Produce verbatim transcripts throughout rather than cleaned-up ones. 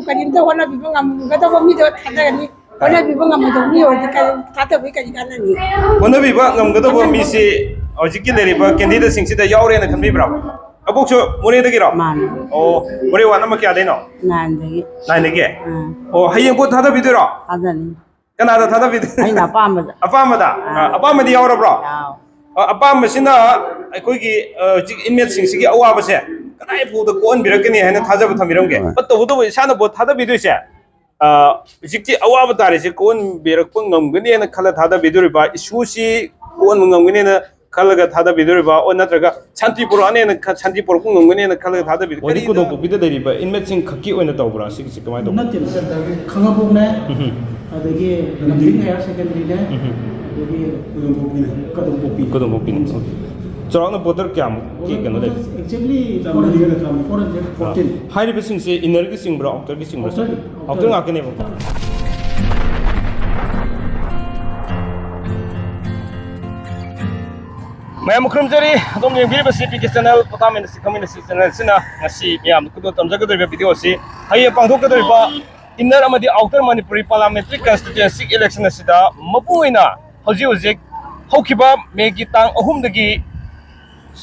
ꯀꯔꯤꯝꯇ ꯍꯣꯠꯅꯕꯤꯕ ꯉꯝꯒꯗꯕ ꯃꯤꯗꯣ ꯊꯥꯗꯒꯅꯤ꯫ ꯍꯣꯠꯅꯕꯤꯕ ꯉꯝꯃꯣꯏꯗꯕ ꯃꯤ ꯑꯣꯏꯔꯗꯤ ꯀꯔꯤ ꯊꯥꯗꯕꯒꯤ ꯀꯔꯤ ꯀꯥꯟꯅꯅꯤ? ꯍꯣꯠꯅꯕꯤꯕ ꯉꯝꯒꯗꯕ ꯃꯤꯁꯤ ꯍꯧꯖꯤꯛꯀꯤ ꯂꯩꯔꯤꯕ candidateꯁꯤꯡꯁꯤꯗ ꯌꯥꯎꯔꯦꯅ ꯈꯟꯕꯤꯕ꯭ꯔꯣ? ꯑꯕꯣꯛꯁꯨ ꯃꯣꯔꯦꯗꯒꯤꯔꯣ? ꯃꯥꯅꯤ꯫ ꯑꯣ, ꯃꯣꯔꯦ ward number ꯀꯌꯥꯗꯩꯅꯣ? Nineꯗꯒꯤ꯫ Nineꯗꯒꯤ? ꯑꯥ꯫ ꯑꯣ, ꯍꯌꯦꯡ vote ꯊꯥꯗꯕꯤꯗꯣꯏꯔꯣ? ꯊꯥꯗꯅꯤ꯫ ꯀꯅꯥꯗ ꯊꯥꯗꯕꯤꯗꯣꯏꯅꯣ? ꯑꯩꯅ ꯑꯄꯥꯝꯕꯗ꯫ ꯑꯄꯥꯝꯕꯗ? ꯑꯥ꯫ ꯑꯥ, ꯑꯄꯥꯝꯕꯗꯤ ꯌꯥꯎꯔꯕ꯭ꯔꯣ? ꯌꯥꯎ꯫ ꯑ, ꯑꯄꯥꯝꯕꯁꯤꯅ ꯑꯩꯈꯣꯏꯒꯤ, ꯑ, ꯍꯧꯖꯤꯛ inmateꯁꯤꯡꯁꯤꯒꯤ ꯑꯋꯥꯕꯁꯦ ꯀꯗꯥꯏ ꯐꯥꯎꯗ ꯀꯣꯛꯍꯟꯕꯤꯔꯛꯀꯅꯤ ꯍꯥꯏꯅ ꯊꯥꯖꯕ ꯊꯝꯕꯤꯔꯝꯒꯦ? ꯍꯣꯏ꯫ But ꯇꯧꯕꯇꯕꯨ ꯏꯁꯥꯅ vote ꯊꯥꯗꯕꯤꯗꯣꯏꯁꯦ, ꯑ, ꯍꯧꯖꯤꯛꯇꯤ ꯑꯋꯥꯕ ꯇꯥꯔꯤꯁꯦ ꯀꯣꯛꯍꯟꯕꯤꯔꯛꯄ ꯉꯝꯒꯅꯤꯅ ꯈꯜꯂ ꯊꯥꯗꯕꯤꯗꯣꯔꯤꯕ, issueꯁꯤ ꯀꯣꯛꯍꯟꯕ ꯉꯝꯒꯅꯤꯅ ꯈꯜꯂꯒ ꯊꯥꯗꯕꯤꯗꯣꯔꯤꯕ, ꯑꯣ, ꯅꯠꯇ꯭ꯔꯒ ꯁꯥꯟꯇꯤ ꯄꯨꯔꯛꯑꯅꯦꯅ ꯈ-, ꯁꯥꯟꯇꯤ ꯄꯨꯔꯛꯄ ꯉꯝꯒꯅꯤꯅ ꯈꯜꯂꯒ ꯊꯥꯗꯕꯤꯗꯣ? ꯋꯥꯔꯤ ꯀꯔꯤꯗ? ꯀꯣꯗꯣꯡꯀꯣꯛꯄꯤꯗ ꯂꯩꯔꯤꯕ inmateꯁꯤꯡ ꯈꯛꯀꯤ ꯑꯣꯏꯅ ꯇꯧꯕ꯭ꯔꯥ ꯁꯤꯒꯤꯁꯦ? ꯀꯃꯥꯏꯅ ꯇꯧꯕ? ꯅꯠꯇꯦ, ꯅꯠꯇꯦ, ꯈꯥꯉꯕꯣꯛꯅꯦ, ꯎꯝ꯫ ꯑꯗꯒꯤ ꯂꯝꯖꯤꯡ higher secondary-ꯅꯦ, ꯎꯝ꯫ ꯑꯗꯒꯤ ꯀꯗꯣꯝꯄꯣꯛꯄꯤꯅꯦ꯫ ꯀꯗꯣꯝꯄꯣꯛꯄꯤꯅꯦ꯫ ꯆꯥꯎꯔꯥꯛꯅ voter ꯀꯌꯥꯃꯨꯛꯀꯤ ꯀꯩꯅꯣ ꯂꯩ? Exactly four hundred, four hundred fourteen꯫ ꯍꯥꯏꯔꯤꯕꯁꯤꯡꯁꯦ inner-ꯒꯤ ꯆꯤꯡꯕ꯭ꯔꯥ, outer-ꯒꯤ ꯆꯤꯡꯕ꯭ꯔꯥ? Outer, outer꯫ Outer ꯉꯥꯛꯇꯅꯦꯕꯀꯣ꯫ ꯃꯌꯥꯝ ꯈꯨꯔꯨꯝꯖꯔꯤ, ꯑꯗꯣꯝ ꯌꯦꯡꯕꯤꯔꯤꯕꯁꯤ ꯄꯤ ꯀꯦ channel, ꯄꯣꯊꯥꯃꯤꯟꯅꯁꯤ ꯈꯪꯃꯤꯟꯅꯁꯤ channel ꯑꯁꯤꯅ ꯉꯁꯤ ꯃꯤꯌꯥꯝꯗ ꯈꯨꯗꯣꯜ ꯇꯝꯖꯒꯗꯧꯔꯤꯕ video ꯑꯁꯤ ꯍꯌꯦꯡ ꯄꯥꯡꯊꯣꯛꯀꯗꯧꯔꯤꯕ inner ꯑꯃꯗꯤ outer Manipuri parliamentary constituency election ꯑꯁꯤꯗ ꯃꯄꯨꯡ ꯑꯣꯏꯅ ꯍꯧꯖꯤꯛ ꯍꯧꯖꯤꯛ ꯍꯧꯈꯤꯕ May-ꯒꯤ ꯇꯥꯡ ꯑꯍꯨꯝꯗꯒꯤ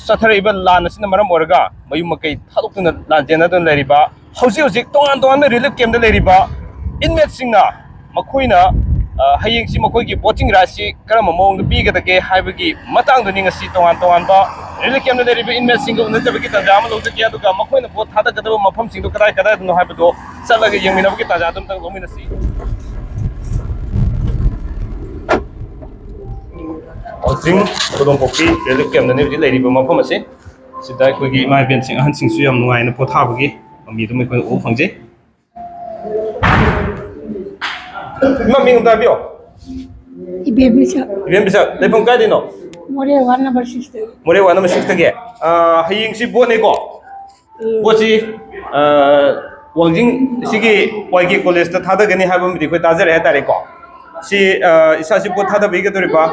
ꯆꯠꯊꯔꯛꯏꯕ ꯂꯥꯟ ꯑꯁꯤꯅ ꯃꯔꯝ ꯑꯣꯏꯔꯒ ꯃꯌꯨꯝ ꯃꯀꯩ ꯊꯥꯗꯣꯛꯇꯨꯅ ꯂꯥꯟꯖꯦꯟꯅꯗꯨꯅ ꯂꯩꯔꯤꯕ, ꯍꯧꯖꯤꯛ ꯍꯧꯖꯤꯛ ꯇꯣꯉꯥꯟ ꯇꯣꯉꯥꯟꯕ relief camp-ꯇ ꯂꯩꯔꯤꯕ inmate-ꯁꯤꯡꯅ ꯃꯈꯣꯏꯅ, ꯑ, ꯍꯌꯦꯡꯁꯤ ꯃꯈꯣꯏꯒꯤ voting right-ꯁꯤ ꯀꯔꯝꯕ ꯃꯑꯣꯡꯗ ꯄꯤꯒꯗꯒꯦ ꯍꯥꯏꯕꯒꯤ ꯃꯇꯥꯡꯗꯅꯤ ꯉꯁꯤ ꯇꯣꯉꯥꯟ ꯇꯣꯉꯥꯟꯕ relief camp-ꯇ ꯂꯩꯔꯤꯕ inmate-ꯁꯤꯡꯒ ꯎꯅꯖꯕꯒꯤ ꯇꯥꯟꯖꯥ ꯑꯃ ꯂꯧꯖꯒꯦ, ꯑꯗꯨꯒ ꯃꯈꯣꯏꯅ vote ꯊꯥꯗꯒꯗꯕ ꯃꯐꯝꯁꯤꯡꯗꯨ ꯀꯗꯥꯏ ꯀꯗꯥꯏꯗꯅꯣ ꯍꯥꯏꯕꯗꯨ ꯆꯠꯂꯒ ꯌꯦꯡꯃꯤꯟꯅꯕꯒꯤ ꯇꯥꯟꯖꯥ ꯑꯗꯨꯝꯇꯪ ꯂꯧꯃꯤꯟꯅꯁꯤ꯫ ꯋꯥꯡꯖꯤꯡ ꯀꯣꯗꯣꯝꯄꯣꯛꯄꯤ relief camp-ꯅꯤ ꯍꯧꯖꯤꯛ ꯂꯩꯔꯤꯕ ꯃꯐꯝ ꯑꯁꯤ꯫ ꯁꯤꯗ ꯑꯩꯈꯣꯏꯒꯤ ꯏꯃꯥ ꯏꯕꯦꯟꯁꯤꯡ, ꯑꯍꯟꯁꯤꯡꯁꯨ ꯌꯥꯝ ꯅꯨꯡꯉꯥꯏꯅ ꯄꯣꯊꯥꯕꯒꯤ ꯃꯃꯤ ꯑꯗꯨꯝ ꯑꯩꯈꯣꯏꯅ ꯎꯕ ꯐꯪꯖꯩ꯫ ꯏꯃꯥ, ꯃꯤꯡ ꯑꯝꯇ ꯍꯥꯏꯕꯤꯌꯣ꯫ ꯏꯕꯦꯝ ꯕꯤꯁꯥ꯫ ꯏꯕꯦꯝ ꯕꯤꯁꯥ, ꯂꯩꯐꯝ ꯀꯥꯏꯗꯩꯅꯣ? ꯃꯣꯔꯦ ward number six-ꯇꯒꯤ꯫ ꯃꯣꯔꯦ ward number six-ꯇꯒꯤ꯫ ꯑꯥ, ꯍꯌꯦꯡꯁꯤ vote-ꯅꯤꯀꯣ? ꯎꯝ꯫ Vote-ꯁꯤ, ꯑꯥ, ꯋꯥꯡꯖꯤꯡ ꯁꯤꯒꯤ ꯋꯥꯏ ꯀꯦ college-ꯇ ꯊꯥꯗꯒꯅꯤ ꯍꯥꯏꯕ ꯑꯃꯗꯤ ꯑꯩꯈꯣꯏ ꯇꯥꯖꯔꯦ ꯍꯥꯏꯇꯥꯔꯦꯀꯣ꯫ ꯁꯤ, ꯑꯥ, ꯏꯁꯥꯁꯤ vote ꯊꯥꯗꯕꯤꯒꯗꯧꯔꯤꯕ?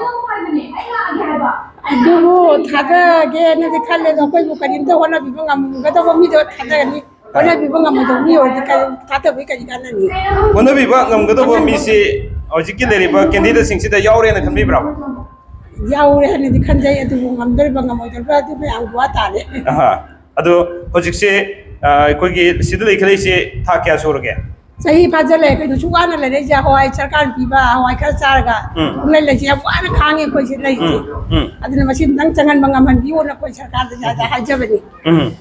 ꯑꯗꯨꯕꯨ ꯊꯥꯗꯒꯦꯅꯗꯤ ꯈꯜꯂꯦ, ꯑꯗꯣ ꯑꯩꯈꯣꯏꯕꯨ ꯀꯔꯤꯝꯇ ꯍꯣꯠꯅꯕꯤꯕ ꯉꯝꯒꯗꯕ ꯃꯤꯗꯣ ꯊꯥꯗꯒꯅꯤ꯫ ꯍꯣꯠꯅꯕꯤꯕ ꯉꯝꯃꯣꯏꯗꯕ ꯃꯤ ꯑꯣꯏꯔꯗꯤ ꯀꯔꯤ ꯊꯥꯗꯕꯒꯤ ꯀꯔꯤ ꯀꯥꯟꯅꯅꯤ? ꯍꯣꯠꯅꯕꯤꯕ ꯉꯝꯒꯗꯧꯕ ꯃꯤꯁꯤ ꯍꯧꯖꯤꯛꯀꯤ ꯂꯩꯔꯤꯕ candidateꯁꯤꯡꯁꯤꯗ ꯌꯥꯎꯔꯦꯅ ꯈꯟꯕꯤꯕ꯭ꯔꯥ? ꯌꯥꯎꯔꯦ ꯍꯥꯏꯅꯗꯤ ꯈꯟꯖꯩ, ꯑꯗꯨꯕꯨ ꯉꯝꯗꯣꯔꯤꯕ ꯉꯝꯃꯣꯏꯗꯣꯔꯤꯕ ꯑꯗꯨ ꯃꯌꯥꯝꯒꯤ ꯋꯥ ꯇꯥꯔꯦ꯫ ꯑꯍꯥ꯫ ꯑꯗꯣ ꯍꯧꯖꯤꯛꯁꯦ, ꯑ, ꯑꯩꯈꯣꯏꯒꯤ ꯁꯤꯗ ꯂꯩꯈꯠꯂꯛꯏꯁꯦ ꯊꯥ ꯀꯌꯥ ꯁꯨꯔꯒꯦ? ꯆꯍꯤ ꯐꯥꯖꯤꯜꯂꯛꯑꯦ ꯀꯩꯅꯣ, ꯁꯨꯛ ꯋꯥꯅ ꯂꯩꯔꯛꯏꯁꯦ꯫ ꯍꯋꯥꯏ ꯁꯔꯀꯥꯔꯅ ꯄꯤꯕ ꯍꯋꯥꯏ ꯈꯔ ꯆꯥꯔꯒ ꯎꯝ꯫ ꯄꯨꯡꯂꯩ ꯂꯩꯁꯦ, ꯌꯥꯝ ꯋꯥꯅ ꯈꯥꯡꯉꯦ ꯑꯩꯈꯣꯏ ꯁꯤꯗ ꯂꯩꯔꯤꯁꯦ꯫ ꯎꯝ, ꯎꯝ꯫ ꯑꯗꯨꯅ ꯃꯁꯤ ꯑꯝꯇꯪ ꯆꯪꯍꯟꯕ ꯉꯝꯍꯟꯕꯤꯌꯣꯅ ꯑꯩꯈꯣꯏ ꯁꯔꯀꯥꯔꯗ ꯌꯥ-, ꯌꯥ-, ꯍꯥꯏꯖꯕꯅꯤ꯫ ꯎꯝ꯫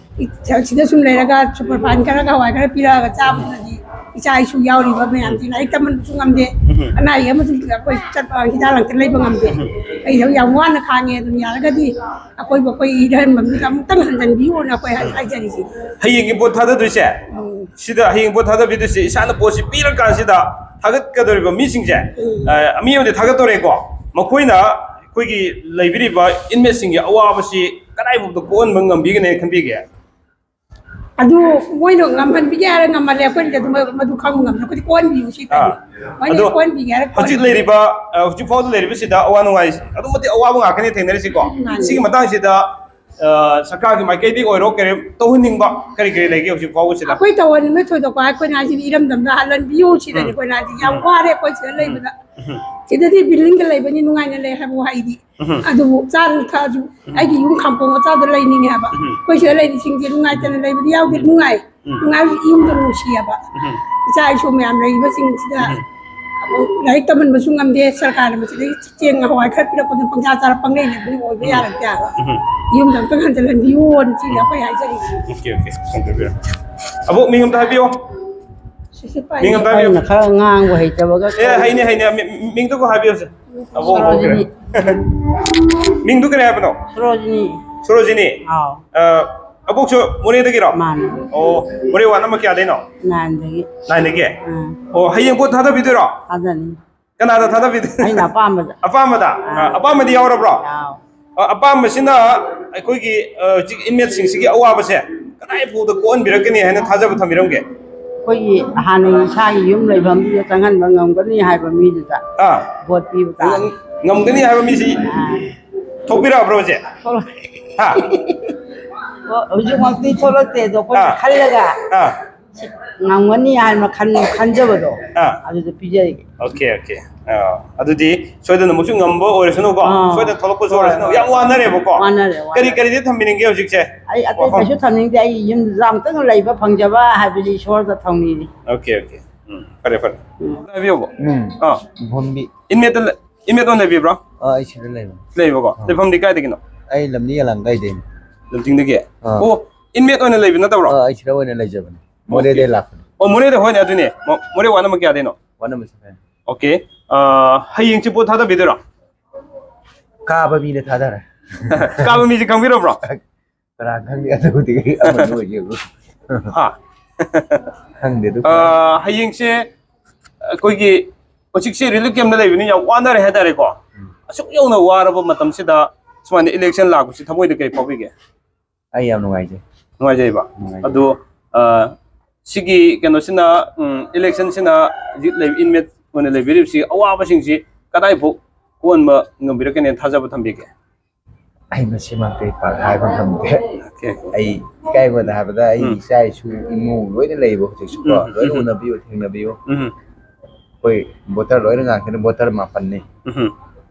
ꯁꯤꯗ ꯁꯨꯝ ꯂꯩꯔꯒ superfine ꯈꯔꯒ ꯍꯋꯥꯏ ꯈꯔ ꯄꯤꯔꯛꯑꯒ ꯆꯥꯕꯗꯨꯅꯗꯤ ꯏꯆꯥ ꯏꯁꯨ ꯌꯥꯎꯔꯤꯕ ꯃꯌꯥꯝꯁꯤ ꯂꯥꯏꯔꯤꯛ ꯇꯝꯍꯟꯕꯁꯨ ꯉꯝꯗꯦ, ꯎꯝ꯫ ꯑꯅꯥ ꯑꯌꯦꯛ ꯑꯃꯁꯨ ꯑꯩꯈꯣꯏ ꯆꯠꯄ ꯍꯤꯗꯥꯛ ꯂꯥꯡꯊꯛ ꯂꯩꯕ ꯉꯝꯗꯦ꯫ ꯎꯝ꯫ ꯑꯩ ꯌꯥꯝ ꯋꯥꯅ ꯈꯥꯡꯉꯦ꯫ ꯑꯗꯨꯝ ꯌꯥꯔꯒꯗꯤ ꯑꯩꯈꯣꯏꯕꯨ ꯑꯩꯈꯣꯏ ꯏꯔꯝꯗꯝꯗꯨꯗ ꯑꯃꯨꯛꯇꯪ ꯍꯟꯖꯟꯕꯤꯌꯨꯅ ꯑꯩꯈꯣꯏ ꯍꯥꯏ-, ꯍꯥꯏꯖꯔꯤꯁꯤꯅꯤ꯫ ꯍꯌꯦꯡꯒꯤ ꯚꯣꯠ ꯊꯥꯗꯗꯣꯏꯁꯦ, ꯎꯝ꯫ ꯁꯤꯗ ꯍꯌꯦꯡ ꯚꯣꯠ ꯊꯥꯗꯕꯤꯗꯣꯏꯁꯦ ꯏꯁꯥꯅ ꯚꯣꯠꯁꯤ ꯄꯤꯔꯀꯥꯟꯁꯤꯗ ꯊꯥꯒꯠꯀꯗꯧꯔꯤꯕ ꯃꯤꯁꯤꯡꯁꯦ, ꯎꯝ꯫ ꯑ, ꯃꯤ ꯑꯃꯗꯤ ꯊꯥꯒꯠꯇꯧꯔꯦꯀꯣ, ꯃꯈꯣꯏꯅ ꯑꯩꯈꯣꯏꯒꯤ ꯂꯩꯕꯤꯔꯤꯕ inmateꯁꯤꯡꯒꯤ ꯑꯋꯥꯕꯁꯤ ꯀꯗꯥꯏꯐꯥꯎꯗ ꯀꯣꯛꯍꯟꯕ ꯉꯝꯕꯤꯒꯅꯦꯅ ꯈꯟꯕꯤꯒꯦ? ꯑꯗꯨ ꯃꯣꯏꯅ ꯉꯝꯍꯟꯕꯤꯒꯦ ꯍꯥꯏꯔ ꯉꯝꯍꯜꯂꯦ, ꯑꯩꯈꯣꯏꯅꯗꯤ ꯑꯗꯨ ꯃꯗꯨ ꯈꯪꯕ ꯉꯝꯗ꯭ꯔꯦ꯫ ꯑꯩꯈꯣꯏꯗꯤ ꯀꯣꯟꯕꯤꯌꯨ ꯁꯤ ꯇꯥꯏ꯫ ꯑꯥ꯫ ꯃꯣꯏꯅ ꯑꯗꯣ ꯀꯣꯟꯕꯤꯒꯦ ꯍꯥꯏꯔ ꯍꯧꯖꯤꯛ ꯀꯣꯟꯕꯤꯌꯨ꯫ ꯂꯩꯔꯤꯕ, ꯑ, ꯍꯧꯖꯤꯛ ꯐꯥꯎꯗ ꯂꯩꯔꯤꯕꯁꯤꯗ ꯑꯋꯥ ꯅꯨꯡꯉꯥꯏ ꯑꯗꯨꯝ ꯃꯇꯤꯛ ꯑꯋꯥꯕ ꯉꯥꯛꯇꯅꯦ ꯊꯦꯡꯅꯔꯤꯁꯤꯀꯣ꯫ ꯃꯥꯅꯤ꯫ ꯁꯤꯒꯤ ꯃꯇꯥꯡꯁꯤꯗ, ꯑ, ꯁꯔꯀꯥꯔꯒꯤ ꯃꯥꯏꯀꯩꯗꯒꯤ ꯑꯣꯏꯔꯣ ꯀꯔꯤ ꯇꯧꯍꯟꯅꯤꯡꯕ ꯀꯔꯤ ꯀꯔꯤ ꯂꯩꯒꯦ ꯍꯧꯖꯤꯛ ꯐꯥꯎꯕꯁꯤꯗ? ꯑꯩꯈꯣꯏ ꯇꯧꯍꯟꯅꯤꯡꯕ ꯊꯣꯏꯗꯣꯛꯄ, ꯑꯩꯈꯣꯏꯅ ꯍꯥꯏꯁꯤꯗꯤ ꯏꯔꯝꯗꯝꯗ ꯍꯜꯍꯟꯕꯤꯌꯨ ꯁꯤꯗꯅꯤ꯫ ꯎꯝ꯫ ꯑꯩꯈꯣꯏꯅ ꯍꯥꯏꯁꯤ ꯌꯥꯝ ꯎꯝ꯫ ꯋꯥꯔꯦ ꯑꯩꯈꯣꯏ ꯁꯤꯗ ꯎꯝ꯫ ꯂꯩꯕꯗ꯫ ꯎꯝ꯫ ꯁꯤꯗꯗꯤ buildingꯗ ꯂꯩꯕꯅꯤ ꯅꯨꯡꯉꯥꯏꯅ ꯂꯩ ꯍꯥꯏꯕ ꯋꯥꯍꯩꯗꯤ꯫ ꯎꯝ꯫ ꯑꯗꯨꯕꯨ ꯆꯥꯔꯁꯨ ꯊꯛꯑꯁꯨ ꯎꯝ꯫ ꯑꯩꯒꯤ ꯌꯨꯝ ꯈꯥꯝꯄꯣꯡ ꯃꯆꯥꯗ ꯂꯩꯅꯤꯡꯉꯦ ꯍꯥꯏꯕ꯫ ꯎꯝ꯫ ꯑꯩꯈꯣꯏ ꯁꯤꯗ ꯂꯩꯔꯤꯁꯤꯡꯁꯦ ꯅꯨꯡꯉꯥꯏꯇꯅ ꯂꯩꯕꯗꯤ ꯌꯥꯎꯗꯦ, ꯎꯝ꯫ ꯅꯨꯡꯉꯥꯏ꯫ ꯎꯝ꯫ ꯅꯨꯡꯉꯥꯏꯕꯁꯨ ꯌꯨꯝꯗ ꯅꯨꯡꯁꯤꯑꯕ꯫ ꯎꯝ꯫ ꯏꯆꯥ ꯏꯁꯨ ꯃꯌꯥꯝ ꯂꯩꯔꯤꯕꯁꯤꯡꯁꯤꯗ ꯎꯝ꯫ ꯑꯃꯨꯛ ꯂꯥꯏꯔꯤꯛ ꯇꯝꯍꯟꯕꯁꯨ ꯉꯝꯗꯦ, ꯁꯔꯀꯥꯔꯅ ꯃꯁꯤꯗꯒꯤ ꯆꯦꯡ ꯍꯋꯥꯏ ꯈꯔ ꯄꯤꯔꯛꯄꯗꯨꯅ ꯄꯪꯆꯥ ꯆꯥꯔ ꯄꯪꯂꯩ ꯂꯩꯕꯗꯤ ꯑꯣꯏꯕ ꯎꯝ꯫ ꯌꯥꯔꯛꯇꯦ ꯍꯥꯏꯕ꯫ ꯎꯝ꯫ ꯌꯨꯝꯗ ꯑꯝꯇꯪ ꯍꯟꯖꯤꯜꯍꯟꯕꯤꯌꯨꯅ ꯁꯤꯅꯤ ꯑꯩꯈꯣꯏ ꯍꯥꯏꯖꯔꯤꯁꯦ꯫ Okay, okay. ꯐꯣꯟ ꯇꯧꯕꯤꯔꯣ꯫ ꯑꯕꯣꯛ, ꯃꯤꯡ ꯑꯝꯇ ꯍꯥꯏꯕꯤꯌꯣ꯫ ꯁꯤꯁꯦ ꯄꯥꯏ-, ꯃꯤꯡ ꯑꯝꯇ ꯍꯥꯏꯕꯤꯌꯨ꯫ ꯑꯩꯅ ꯈꯔ ꯉꯥꯡꯕ ꯍꯩꯇꯕꯒ ꯑꯦ, ꯍꯩꯅꯤ, ꯍꯩꯅꯤ꯫ ꯃꯤ-, ꯃꯤꯡꯗꯨꯕꯨ ꯍꯥꯏꯕꯤꯌꯨꯁꯦ꯫ ꯑꯕꯣꯛ ꯍꯧꯈ꯭ꯔꯦ꯫ ꯁꯣꯔꯣꯖꯤꯅꯤ꯫ ꯃꯤꯡꯗꯨ ꯀꯔꯤ ꯍꯥꯏꯕꯅꯣ? ꯁꯣꯔꯣꯖꯤꯅꯤ꯫ ꯁꯣꯔꯣꯖꯤꯅꯤ? ꯑꯥꯎ꯫ ꯑ, ꯑꯕꯣꯛꯁꯨ ꯃꯣꯔꯦꯗꯒꯤꯔꯣ? ꯃꯥꯅꯤ꯫ ꯑꯣ, ꯃꯣꯔꯦ ward number ꯀꯌꯥꯗꯩꯅꯣ? Nineꯗꯒꯤ꯫ Nineꯗꯒꯤ? ꯑꯥ꯫ ꯑꯣ, ꯍꯌꯦꯡ ꯚꯣꯠ ꯊꯥꯗꯕꯤꯗꯣꯏꯔꯣ? ꯊꯥꯗꯅꯤ꯫ ꯀꯅꯥꯗ ꯊꯥꯗꯕꯤꯗꯣꯏꯅꯣ? ꯑꯩꯅ ꯑꯄꯥꯝꯕꯗ꯫ ꯑꯄꯥꯝꯕꯗ? ꯑꯥ꯫ ꯑ, ꯑꯄꯥꯝꯕꯗꯤ ꯌꯥꯎꯔꯕ꯭ꯔꯣ? ꯌꯥꯎ꯫ ꯑ, ꯑꯄꯥꯝꯕꯁꯤꯅ ꯑꯩꯈꯣꯏꯒꯤ, ꯑ, ꯍꯧꯖꯤꯛ inmateꯁꯤꯡꯁꯤꯒꯤ ꯑꯋꯥꯕꯁꯦ ꯀꯗꯥꯏ ꯐꯥꯎꯗ ꯀꯣꯛꯍꯟꯕꯤꯔꯛꯀꯅꯤ ꯍꯥꯏꯅ ꯊꯥꯖꯕ ꯊꯝꯕꯤꯔꯝꯒꯦ? ꯑꯩꯈꯣꯏꯒꯤ ꯍꯥꯟꯅꯒꯤ ꯏꯁꯥꯒꯤ ꯌꯨꯝ ꯂꯩꯐꯝꯗꯨꯗ ꯆꯪꯍꯟꯕ ꯉꯝꯒꯅꯤ ꯍꯥꯏꯕ ꯃꯤꯗꯨꯗ ꯑꯥ꯫ ꯚꯣꯠ ꯄꯤꯕ ꯇꯥꯔꯦ꯫ ꯉꯝ-, ꯉꯝꯒꯅꯤ ꯍꯥꯏꯕ ꯃꯤꯁꯤ ꯑꯥ꯫ ꯊꯣꯛꯄꯤꯔꯛꯑꯕ꯭ꯔꯣ ꯍꯧꯖꯤꯛ? ꯊꯣꯛꯂꯛ-, ꯍꯥ? ꯍꯧꯖꯤꯛꯃꯛꯇꯤ ꯊꯣꯛꯂꯛꯇꯦ, ꯑꯗꯣ ꯑꯩꯈꯣꯏꯅ ꯑꯥ꯫ ꯈꯜꯂꯒ ꯑꯥ꯫ ꯁꯤ ꯉꯝꯒꯅꯤ ꯍꯥꯏꯅ ꯈꯟ-, ꯈꯟꯖꯕꯗꯣ ꯑꯥ꯫ ꯑꯗꯨꯗ ꯄꯤꯖꯔꯤꯒꯦ꯫ Okay, okay. ꯑꯥ, ꯑꯗꯨꯗꯤ ꯁꯣꯏꯗꯅꯃꯛꯁꯨ ꯉꯝꯕ ꯑꯣꯏꯔꯁꯅꯨꯀꯣ, ꯑꯥ꯫ ꯁꯣꯏꯗꯅ ꯊꯣꯛꯂꯛꯄꯁꯨ ꯍꯣꯏ, ꯑꯣꯏꯔꯁꯅꯨ꯫ ꯍꯣꯏ꯫ ꯌꯥꯝ ꯋꯥꯅꯔꯦꯕꯀꯣ꯫ ꯋꯥꯅꯔꯦ, ꯋꯥꯅꯔꯦ꯫ ꯀꯔꯤ, ꯀꯔꯤꯗꯤ ꯊꯝꯕꯤꯅꯤꯡꯒꯦ ꯍꯧꯖꯤꯛꯁꯦ? ꯑꯩ ꯑꯇꯩ ꯋꯥꯐꯝ? ꯀꯩꯁꯨ ꯊꯝꯅꯤꯡꯗꯦ꯫ ꯑꯩ ꯌꯨꯝꯗ ꯑꯝꯇꯪ ꯂꯩꯕ ꯐꯪꯖꯕ ꯍꯥꯏꯕꯁꯤ ꯏꯁꯣꯔꯗ ꯊꯧꯅꯤꯡꯏ꯫ Okay, okay. ꯎꯝ, ꯐꯔꯦ, ꯐꯔꯦ꯫ ꯎꯝ꯫ ꯍꯥꯏꯕꯤꯌꯨꯕ? ꯎꯝ꯫ ꯑꯥ꯫ ꯏꯟꯃꯦꯠꯇ ꯂ-, ꯏꯟꯃꯦꯠ ꯑꯣꯏꯅ ꯂꯩꯕꯤꯕ꯭ꯔꯣ? ꯑꯥ, ꯑꯩ ꯁꯤꯗ ꯂꯩꯕꯅꯦ꯫ ꯂꯩꯕꯀꯣ? ꯑꯥ꯫ ꯂꯩꯐꯝꯗꯤ ꯀꯥꯏꯗꯒꯤꯅꯣ? ꯑꯩ ꯂꯝꯗꯤ ꯌꯥꯂꯥꯡ ꯀꯥꯏꯗꯩꯅꯤ꯫ ꯂꯝꯖꯤꯡꯗꯒꯤ? ꯑꯥ꯫ ꯑꯣ, ꯏꯟꯃꯦꯠ ꯑꯣꯏꯅ ꯂꯩꯕ ꯅꯠꯇꯕ꯭ꯔꯣ? ꯑꯥ, ꯑꯩ ꯁꯤꯗ ꯑꯣꯏꯅ ꯂꯩꯖꯕꯅꯦ꯫ ꯃꯣꯔꯦꯗꯩ ꯑꯣꯀꯦ꯫ ꯂꯥꯛꯄꯅꯦ꯫ ꯑꯣ, ꯃꯣꯔꯦꯗ, ꯍꯣꯏꯅꯦ, ꯑꯗꯨꯅꯦ꯫ ꯃꯣ-, ꯃꯣꯔꯦ ꯋꯥꯠ ꯅꯝꯕꯔ ꯀꯌꯥꯗꯩꯅꯣ? ꯋꯥꯠ ꯅꯝꯕꯔ ꯁꯚꯦꯟ꯫ ꯑꯣꯀꯦ꯫ ꯑꯥ, ꯍꯌꯦꯡꯁꯤ ꯄꯣꯠ ꯊꯥꯗꯕꯤꯗꯣꯏꯔꯣ? ꯀꯥꯕ ꯃꯤꯅ ꯊꯥꯗꯔꯦ꯫ ꯀꯥꯕ ꯃꯤꯁꯦ ꯈꯪꯕꯤꯔꯕ꯭ꯔꯣ? ꯀꯅꯥ ꯈꯪꯅꯤ? ꯑꯗꯨꯕꯨꯗꯤ ꯑꯃꯅ ꯑꯣꯏꯖꯈ꯭ꯔꯣ꯫ ꯍꯥ? ꯈꯪꯗꯦ ꯑꯗꯨ꯫ ꯑꯥ, ꯍꯌꯦꯡꯁꯦ ꯑꯩꯈꯣꯏꯒꯤ ꯍꯧꯖꯤꯛꯁꯦ ꯔꯤꯂꯤꯐ ꯀꯦꯝꯞꯇ ꯂꯩꯕꯅꯤꯅ ꯌꯥꯝ ꯋꯥꯅꯔꯦ ꯍꯥꯏꯇꯥꯔꯦꯀꯣ꯫ ꯎꯝ꯫ ꯑꯁꯨꯛ ꯌꯧꯅ ꯋꯥꯔꯕ ꯃꯇꯝꯁꯤꯗ ꯁꯨꯃꯥꯏꯅ ꯏꯂꯦꯛꯁꯟ ꯂꯥꯛꯄꯁꯤ ꯊꯃꯣꯏꯗ ꯀꯔꯤ ꯐꯥꯎꯕꯤꯒꯦ? ꯑꯩ ꯌꯥꯝ ꯅꯨꯡꯉꯥꯏꯖꯩ꯫ ꯅꯨꯡꯉꯥꯏꯖꯩꯕ? ꯅꯨꯡꯉꯥꯏꯖꯩ꯫ ꯑꯗꯨ, ꯑꯥ, ꯁꯤꯒꯤ ꯀꯩꯅꯣꯁꯤꯅ, ꯎꯝ, ꯏꯂꯦꯛꯁꯟꯁꯤꯅ ꯍꯧꯖꯤꯛ ꯂꯩ-, ꯏꯟꯃꯦꯠ ꯑꯣꯏꯅ ꯂꯩꯕꯤꯔꯤꯕꯁꯤ ꯑꯋꯥꯕꯁꯤꯡꯁꯤ ꯀꯗꯥꯏꯐꯥꯎ ꯀꯣꯛꯍꯟꯕ ꯉꯝꯕꯤꯔꯛꯀꯅꯦꯅ ꯊꯥꯖꯕ ꯊꯝꯕꯤꯒꯦ? ꯑꯩ ꯃꯁꯤꯃꯛꯇꯤ ꯄꯥꯛ ꯍꯥꯏꯕ ꯉꯝꯗꯦ꯫ Okay, okay. ꯑꯩ ꯏꯀꯥꯏꯕꯗ ꯍꯥꯏꯕꯗ ꯑꯩ ꯎꯝ꯫ ꯏꯆꯥ ꯏꯁꯨ ꯏꯃꯨꯡ ꯂꯣꯏꯅ ꯂꯩꯕ ꯍꯧꯖꯤꯛꯁꯨꯀꯣ, ꯎꯝ, ꯎꯝ, ꯂꯣꯏꯅ ꯎꯝ꯫ ꯎꯅꯕꯤꯌꯨ, ꯊꯦꯡꯅꯕꯤꯌꯨ꯫ ꯎꯝ꯫ ꯑꯩꯈꯣꯏ ꯚꯣꯇꯔ ꯂꯣꯏꯅ ꯉꯥꯛꯇꯅꯤ, ꯚꯣꯇꯔ ꯃꯥꯄꯟꯅꯤ꯫ ꯎꯝ꯫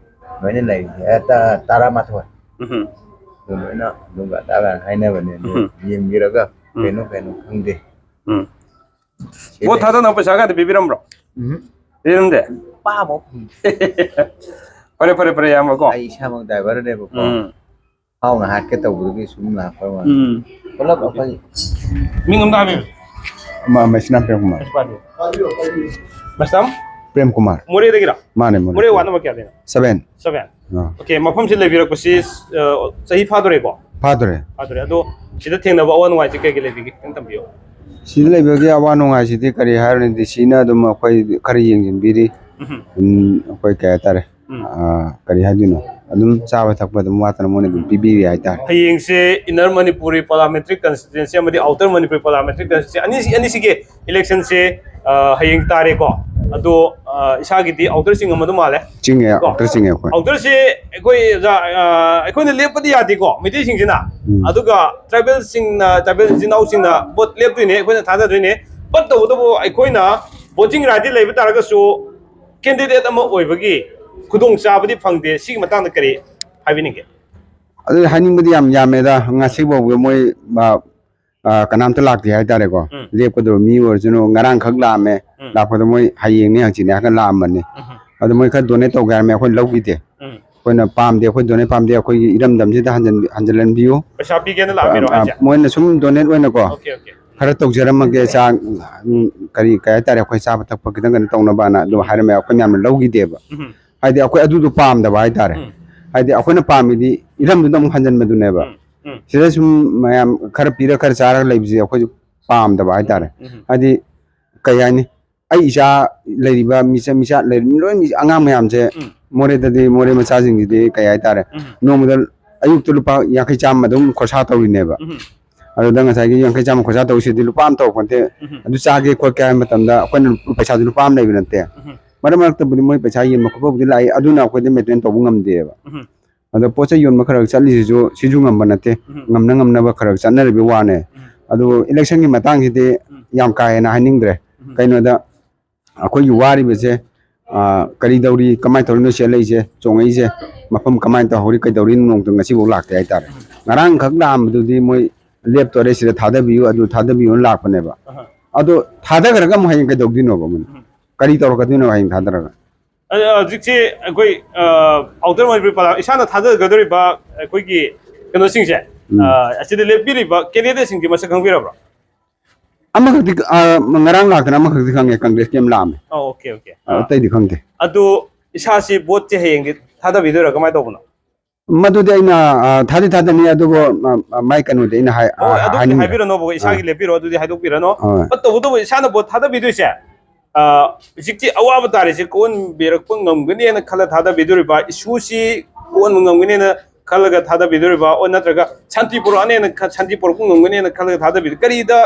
ꯂꯣꯏꯅ ꯂꯩꯔꯤꯁꯦ꯫ ꯑꯦ, ꯇ-, ꯇꯔꯥꯃꯥꯊꯣꯏ꯫ ꯎꯝ꯫ ꯑꯗꯨ ꯂꯣꯏꯅ ꯑꯗꯨꯝ ꯑꯗꯥꯒ ꯍꯥꯏꯅꯕꯅꯦ, ꯑꯗꯨ ꯎꯝ꯫ ꯌꯦꯡꯕꯤꯔꯒ ꯎꯝ꯫ ꯀꯩꯅꯣ ꯀꯩꯅꯣ ꯈꯪꯗꯦ꯫ ꯎꯝ꯫ ꯁꯤꯅꯦ꯫ ꯚꯣꯠ ꯊꯥꯗꯅꯕ ꯄꯩꯁꯥ ꯀꯥꯗꯤ ꯄꯤꯕꯤꯔꯝꯕ꯭ꯔꯣ? ꯎꯝ꯫ ꯄꯤꯔꯝꯗꯦ? ꯂꯨꯄꯥ ꯑꯃ ꯐꯪꯗꯦ꯫ ꯐꯔꯦ, ꯐꯔꯦ, ꯐꯔꯦ, ꯏꯌꯥꯝꯕꯀꯣ꯫ ꯑꯩ ꯏꯁꯥꯃꯛ ꯗ꯭ꯔꯥꯏꯚꯔꯅꯦꯕꯀꯣ꯫ ꯎꯝ꯫ ꯊꯥꯎ ꯉꯥꯏꯍꯥꯛꯀꯤ ꯇꯧꯕꯗꯨꯒꯤ ꯁꯨꯝ ꯂꯥꯛꯄ ꯋꯥꯅꯤ꯫ ꯎꯝ꯫ ꯄꯨꯂꯞ ꯑꯩꯈꯣꯏ ꯃꯤꯡ ꯑꯝꯇ ꯍꯥꯏꯕꯤꯌꯨ꯫ ꯃ-, ꯃꯁꯤꯅꯥꯝ ꯄ꯭ꯔꯦꯝ ꯀꯨꯃꯥꯔ꯫ ꯃꯁꯤꯅꯥꯝ? ꯄ꯭ꯔꯦꯝ ꯀꯨꯃꯥꯔ꯫ ꯃꯣꯔꯦꯗꯒꯤꯔꯣ? ꯃꯥꯅꯦ, ꯃꯣꯔꯦ꯫ ꯃꯣꯔꯦ ꯋꯥꯔꯗ ꯅꯝꯕꯔ ꯀꯌꯥꯗꯩꯅꯣ? ꯁꯚꯦꯟ꯫ ꯁꯚꯦꯟ꯫ ꯑꯥ꯫ ꯑꯣꯀꯦ, ꯃꯐꯝꯁꯤ ꯂꯩꯕꯤꯔꯛꯄꯁꯤ, ꯑ, ꯆꯍꯤ ꯐꯥꯗꯣꯔꯦꯀꯣ? ꯐꯥꯗꯣꯔꯦ꯫ ꯐꯥꯗꯣꯔꯦ꯫ ꯑꯗꯣ ꯁꯤꯗ ꯊꯦꯡꯅꯕ ꯑꯋꯥ ꯅꯨꯡꯉꯥꯏꯁꯤ ꯀꯩ ꯀꯩ ꯂꯩꯕꯤꯒꯦ? ꯈꯤꯇꯪ ꯊꯝꯕꯤꯌꯨ꯫ ꯁꯤꯗ ꯂꯩꯕꯒꯤ ꯑꯋꯥ ꯅꯨꯡꯉꯥꯏꯁꯤꯗꯤ ꯀꯔꯤ ꯍꯥꯏꯔꯨꯅꯤ? ꯗꯤ ꯁꯤꯅ ꯑꯗꯨꯝ ꯑꯩꯈꯣꯏ ꯈꯔ ꯌꯦꯡꯁꯤꯟꯕꯤꯔꯤ꯫ ꯎꯝ꯫ ꯑꯗꯨꯝ ꯑꯩꯈꯣꯏ ꯀꯩ ꯍꯥꯏꯇꯥꯔꯦ? ꯎꯝ꯫ ꯑꯥ, ꯀꯔꯤ ꯍꯥꯏꯗꯣꯏꯅꯣ? ꯑꯗꯨꯝ ꯆꯥꯕ ꯊꯛꯄ ꯑꯗꯨꯝ ꯋꯥꯠꯇꯅ ꯃꯣꯏꯅ ꯑꯗꯨꯝ ꯄꯤꯕꯤꯔꯤ ꯍꯥꯏꯇꯥꯔꯦ꯫ ꯍꯌꯦꯡꯁꯦ Inner Manipuri Parliamentary Constituency ꯑꯃꯗꯤ Outer Manipuri Parliamentary Constituency ꯑꯅꯤꯁꯤ, ꯑꯅꯤꯁꯤꯒꯤ electionꯁꯦ, ꯑ, ꯍꯌꯦꯡ ꯇꯥꯔꯦꯀꯣ? ꯑꯗꯣ ꯑ, ꯏꯁꯥꯒꯤꯗꯤ ꯑꯥꯎꯇꯔ ꯆꯤꯡꯉꯝꯃꯗꯧ ꯃꯥꯜꯂꯦ꯫ ꯆꯤꯡꯉꯦ ꯀꯣ? ꯑꯥꯎꯇꯔ ꯆꯤꯡꯉꯦ ꯑꯩꯈꯣꯏ꯫ ꯑꯥꯎꯇꯔꯁꯦ ꯑꯩꯈꯣꯏ ꯑꯣꯖꯥ, ꯑ, ꯑꯩꯈꯣꯏꯅ ꯂꯦꯞꯄꯗꯤ ꯌꯥꯗꯦꯀꯣ, ꯃꯩꯇꯩꯁꯤꯡꯁꯤꯅ꯫ ꯎꯝ. ꯑꯗꯨꯒ ꯇ꯭ꯔꯥꯏꯕꯦꯜꯁꯤꯡꯅ, ꯇ꯭ꯔꯥꯏꯕꯦꯜ ꯏꯆꯤꯟ ꯏꯅꯥꯎꯁꯤꯡꯅ ꯚꯣꯠ ꯂꯦꯞꯇꯣꯏꯅꯦ, ꯑꯩꯈꯣꯏꯅ ꯊꯥꯗꯗꯣꯏꯅꯦ꯫ ꯚꯣꯠ ꯇꯧꯕꯇꯕꯨ ꯑꯩꯈꯣꯏꯅ ꯚꯣꯇꯤꯡ ꯔꯥꯏꯠꯇꯤ ꯂꯩꯕ ꯇꯥꯔꯒꯁꯨ ꯀꯦꯟꯗꯤꯗꯦꯠ ꯑꯃ ꯑꯣꯏꯕꯒꯤ ꯈꯨꯗꯣꯡꯆꯥꯕꯗꯤ ꯐꯪꯗꯦ꯫ ꯁꯤꯒꯤ ꯃꯇꯥꯡꯗ ꯀꯔꯤ ꯍꯥꯏꯕꯤꯅꯤꯡꯒꯦ? ꯑꯗꯨ ꯍꯥꯏꯅꯤꯡꯕꯗꯤ ꯌꯥꯝ ꯌꯥꯝꯃꯦꯗ꯫ ꯉꯁꯤ ꯐꯥꯎꯕꯗ ꯃꯣꯏ, ꯑ, ꯑ, ꯀꯅꯥꯝꯇ ꯂꯥꯛꯇꯦ ꯍꯥꯏꯇꯥꯔꯦꯀꯣ꯫ ꯎꯝ. ꯂꯦꯞꯀꯗꯕ ꯃꯤ ꯑꯣꯏꯔꯁꯨꯅꯨ, ꯉꯔꯥꯡ ꯈꯛ ꯂꯥꯛꯑꯝꯃꯦ꯫ ꯎꯝ. ꯂꯥꯛꯄꯗ ꯃꯣꯏ ꯍꯌꯦꯡꯅꯦ ꯍꯪꯆꯤꯠꯅꯦ ꯍꯥꯏꯔꯒ ꯂꯥꯛꯑꯝꯕꯅꯤ꯫ ꯎꯝ. ꯑꯗꯣ ꯃꯣꯏ ꯈꯔ ꯗꯣꯅꯦꯠ ꯇꯧꯒꯦ ꯍꯥꯏꯔꯝꯃꯦ, ꯑꯩꯈꯣꯏ ꯂꯧꯈꯤꯗꯦ꯫ ꯎꯝ. ꯑꯩꯈꯣꯏꯅ ꯄꯥꯝꯗꯦ, ꯑꯩꯈꯣꯏ ꯗꯣꯅꯦꯠ ꯄꯥꯝꯗꯦ, ꯑꯩꯈꯣꯏꯒꯤ ꯏꯔꯝꯗꯝꯁꯤꯗ ꯍꯟꯖꯤꯟ-, ꯍꯟꯖꯤꯜꯍꯟꯕꯤꯌꯨ꯫ ꯄꯩꯁꯥ ꯄꯤꯒꯦꯅ ꯂꯥꯛꯄꯤꯔꯣ ꯑ, ꯍꯥꯏꯁꯦ? ꯃꯣꯏꯅ ꯁꯨꯝ ꯗꯣꯅꯦꯠ ꯑꯣꯏꯅꯀꯣ, ꯑꯣꯀꯦ, ꯑꯣꯀꯦ. ꯈꯔ ꯇꯧꯖꯔꯝꯃꯒꯦ, ꯆꯥ, ꯎꯝ, ꯀꯔꯤ, ꯀꯩ ꯍꯥꯏꯇꯥꯔꯦ, ꯑꯩꯈꯣꯏ ꯆꯥꯕ ꯊꯛꯄ ꯈꯤꯇꯪ ꯀꯩꯅꯣ ꯇꯧꯅꯕꯅ ꯑꯗꯨꯝ ꯍꯥꯏꯔꯝꯃꯦ, ꯑꯩꯈꯣꯏ ꯃꯌꯥꯝꯅ ꯂꯧꯈꯤꯗꯦꯕ꯫ ꯎꯝ. ꯍꯥꯏꯗꯤ ꯑꯩꯈꯣꯏ ꯑꯗꯨꯗꯣ ꯄꯥꯝꯗꯕ ꯍꯥꯏꯇꯥꯔꯦ꯫ ꯎꯝ. ꯍꯥꯏꯗꯤ ꯑꯩꯈꯣꯏꯅ ꯄꯥꯝꯃꯤꯗꯤ ꯏꯔꯝꯗꯨꯗ ꯑꯃꯨꯛ ꯍꯟꯖꯤꯟꯕꯗꯨꯅꯦꯕ꯫ ꯎꯝ. ꯎꯝ. ꯁꯤꯗ ꯁꯨꯝ ꯃꯌꯥꯝ ꯈꯔ ꯄꯤꯔ ꯈꯔ ꯆꯥꯔꯒ ꯂꯩꯕꯁꯦ ꯑꯩꯈꯣꯏꯁꯨ ꯄꯥꯝꯗꯕ ꯍꯥꯏꯇꯥꯔꯦ꯫ ꯎꯝ. ꯍꯥꯏꯗꯤ ꯀꯩ ꯍꯥꯏꯅꯤ, ꯑꯩ ꯏꯆꯥ ꯂꯩꯔꯤꯕ ꯃꯤꯆꯥ, ꯃꯤꯆꯥ ꯂꯩꯔꯤꯕ ꯂꯣꯏ, ꯑꯉꯥꯡ ꯃꯌꯥꯝꯁꯦ ꯎꯝ. ꯃꯣꯔꯦꯗꯗꯤ, ꯃꯣꯔꯦ ꯃꯆꯥꯁꯤꯡꯁꯤꯗꯤ ꯀꯩ ꯍꯥꯏꯇꯥꯔꯦ, ꯎꯝ. ꯅꯣꯡꯃꯗ ꯑꯌꯨꯛꯇ ꯂꯨꯄꯥ ꯌꯥꯡꯈꯩ ꯆꯥꯝꯃ ꯑꯗꯨꯝ ꯈꯣꯔꯁꯥ ꯇꯧꯔꯤꯅꯦꯕ꯫ ꯎꯝ. ꯑꯗꯨꯗ ꯉꯁꯥꯏꯒꯤ ꯌꯥꯡꯈꯩ ꯆꯥꯝꯃ ꯈꯣꯔꯁꯥ ꯇꯧꯔꯤꯁꯤꯗꯤ ꯂꯨꯄꯥ ꯑꯃ ꯇꯧꯔꯛꯄ ꯅꯠꯇꯦ꯫ ꯎꯝ. ꯑꯗꯨ ꯆꯥꯒꯦ ꯈꯣꯠꯀꯦ ꯍꯥꯏꯕ ꯃꯇꯝꯗ ꯑꯩꯈꯣꯏꯅ ꯄꯩꯁꯥꯁꯨ ꯂꯨꯄꯥ ꯑꯃ ꯂꯩꯕ ꯅꯠꯇꯦ꯫ ꯎꯝ. ꯃꯔꯛ ꯃꯔꯛꯇꯕꯨꯗꯤ ꯃꯣꯏ ꯄꯩꯁꯥ ꯌꯦꯟꯕ ꯈꯣꯠꯄꯕꯨꯗꯤ ꯂꯥꯛꯏ, ꯑꯗꯨꯅ ꯑꯩꯈꯣꯏꯗꯤ ꯃꯦꯟꯇꯦꯟ ꯇꯧꯕ ꯉꯝꯗꯦꯕ꯫ ꯎꯝ. ꯑꯗꯣ ꯄꯣꯠ ꯆꯩ ꯌꯣꯟꯕ ꯈꯔ ꯈꯔ ꯆꯠꯂꯤꯁꯤꯁꯨ ꯁꯤꯁꯨ ꯉꯝꯕ ꯅꯠꯇꯦ꯫ ꯎꯝ. ꯉꯝꯅ ꯉꯝꯅꯕ ꯈꯔ ꯈꯔ ꯆꯠꯅꯔꯤꯕꯒꯤ ꯋꯥꯅꯦ꯫ ꯎꯝ. ꯑꯗꯨꯕꯨ ꯏꯂꯦꯛꯁꯟꯒꯤ ꯃꯇꯥꯡꯁꯤꯗꯤ ꯎꯝ. ꯌꯥꯝ ꯀꯥ ꯍꯦꯟꯅ ꯍꯥꯏꯅꯤꯡꯗ꯭ꯔꯦ꯫ ꯎꯝ. ꯀꯩꯅꯣꯗ ꯑꯩꯈꯣꯏꯒꯤ ꯋꯥꯔꯤꯕꯁꯦ, ꯑ, ꯀꯔꯤ ꯇꯧꯔꯤ, ꯀꯃꯥꯏꯅ ꯇꯧꯔꯤꯅꯣ ꯁꯤꯗ ꯂꯩꯁꯦ, ꯆꯣꯡꯉꯛꯏꯁꯦ, ꯃꯐꯝ ꯀꯃꯥꯏꯅ ꯇꯧꯍꯧꯔꯤ, ꯀꯩꯗꯧꯔꯤ, ꯅꯣꯡꯃꯇ ꯉꯁꯤꯐꯥꯎ ꯂꯥꯛꯇꯦ ꯍꯥꯏꯇꯥꯔꯦ꯫ ꯉꯔꯥꯡꯈꯛ ꯂꯥꯛꯑꯝꯕꯗꯨꯗꯤ ꯃꯣꯏ ꯂꯦꯞꯇꯣꯔꯦ, ꯁꯤꯗ ꯊꯥꯗꯕꯤꯌꯨ, ꯑꯗꯨ ꯊꯥꯗꯕꯤꯌꯨꯅ ꯂꯥꯛꯄꯅꯦꯕ꯫ ꯑꯍ. ꯑꯗꯣ ꯊꯥꯗꯈ꯭ꯔꯒ ꯑꯃꯨꯛ ꯍꯌꯦꯡ ꯀꯩꯗꯧꯗꯣꯏꯅꯣꯕ ꯃꯣꯏꯅ? ꯎꯝ. ꯀꯔꯤ ꯇꯧꯔꯛꯀꯗꯣꯏꯅꯣ ꯍꯌꯦꯡ ꯊꯥꯗꯔꯒ? ꯑ, ꯍꯧꯖꯤꯛꯁꯤ ꯑꯩꯈꯣꯏ, ꯑ, ꯑꯥꯎꯇꯔ ꯃꯅꯤꯄꯨꯔ ꯄꯂꯥ ꯏꯁꯥꯅ ꯊꯥꯖꯒꯗꯧꯔꯤꯕ ꯑꯩꯈꯣꯏꯒꯤ ꯀꯩꯅꯣꯁꯤꯡꯁꯦ, ꯎꯝ. ꯑ, ꯑꯁꯤꯗ ꯂꯦꯞꯄꯤꯔꯤꯕ ꯀꯦꯟꯗꯤꯗꯦꯠꯁꯤꯡꯁꯤ ꯃꯁꯛ ꯈꯪꯕꯤꯔꯕ꯭ꯔꯣ? ꯑꯃꯈꯛꯇꯤ, ꯑ, ꯉꯔꯥꯡ ꯂꯥꯛꯇꯅ ꯑꯃꯈꯛꯇꯤ ꯈꯪꯉꯦ, ꯀꯪꯒ꯭ꯔꯦꯁꯀꯤ ꯑꯃ ꯂꯥꯛꯑꯝꯃꯦ꯫ ꯑꯣ, ꯑꯣꯀꯦ, ꯑꯣꯀꯦ. ꯑ, ꯑꯇꯩꯗꯤ ꯈꯪꯗꯦ꯫ ꯑꯗꯨ ꯏꯁꯥꯁꯤ ꯚꯣꯠꯁꯦ ꯍꯌꯦꯡꯗꯤ ꯊꯥꯗꯕꯤꯗꯣꯏꯔꯥ, ꯀꯃꯥꯏꯅ ꯇꯧꯕꯅꯣ? ꯃꯗꯨꯗꯤ ꯑꯩꯅ, ꯑ, ꯊꯥꯗꯤ ꯊꯥꯗꯅꯤ, ꯑꯗꯨꯕꯨ, ꯑ, ꯑ, ꯃꯥꯏ ꯀꯩꯅꯣꯗꯤ ꯑꯩꯅ ꯍꯥꯏ-, ꯑꯣ, ꯑ, ꯑꯗꯨꯕꯨꯗꯤ ꯍꯥꯏꯅꯤꯡꯗ꯭ꯔꯦ꯫ ꯍꯥꯏꯕꯤꯔꯅꯣꯕꯀꯣ, ꯏꯁꯥꯒꯤ ꯑ. ꯂꯦꯞꯄꯤꯔꯣ, ꯑꯗꯨꯗꯤ ꯍꯥꯏꯗꯣꯛꯄꯤꯔꯅꯣ꯫ ꯍꯣꯏ. ꯚꯣꯠ ꯇꯧꯕꯇꯕꯨ ꯏꯁꯥꯅ ꯚꯣꯠ ꯊꯥꯗꯕꯤꯗꯣꯏꯁꯦ, ꯑ, ꯍꯧꯖꯤꯛꯇꯤ ꯑꯋꯥꯕ ꯇꯥꯔꯤꯁꯦ ꯀꯣꯛꯍꯟꯕꯤꯔꯛꯄ ꯉꯝꯒꯅꯤꯅ ꯈꯜꯂ ꯊꯥꯗꯕꯤꯗꯣꯔꯤꯕ, ꯏꯁꯨꯁꯤ ꯀꯣꯛꯍꯟꯕ ꯉꯝꯒꯅꯤꯅ ꯈꯜꯂꯒ ꯊꯥꯗꯕꯤꯗꯣꯔꯤꯕ, ꯑꯣ, ꯅꯠꯇ꯭ꯔꯒ ꯁꯥꯟꯇꯤ ꯄꯨꯔꯛꯑꯅꯦꯅ ꯈ-, ꯁꯥꯟꯇꯤ ꯄꯨꯔꯛꯄ ꯉꯝꯒꯅꯤꯅ ꯈꯜꯂꯒ ꯊꯥꯗꯕꯤꯗꯣ, ꯀꯔꯤꯗ,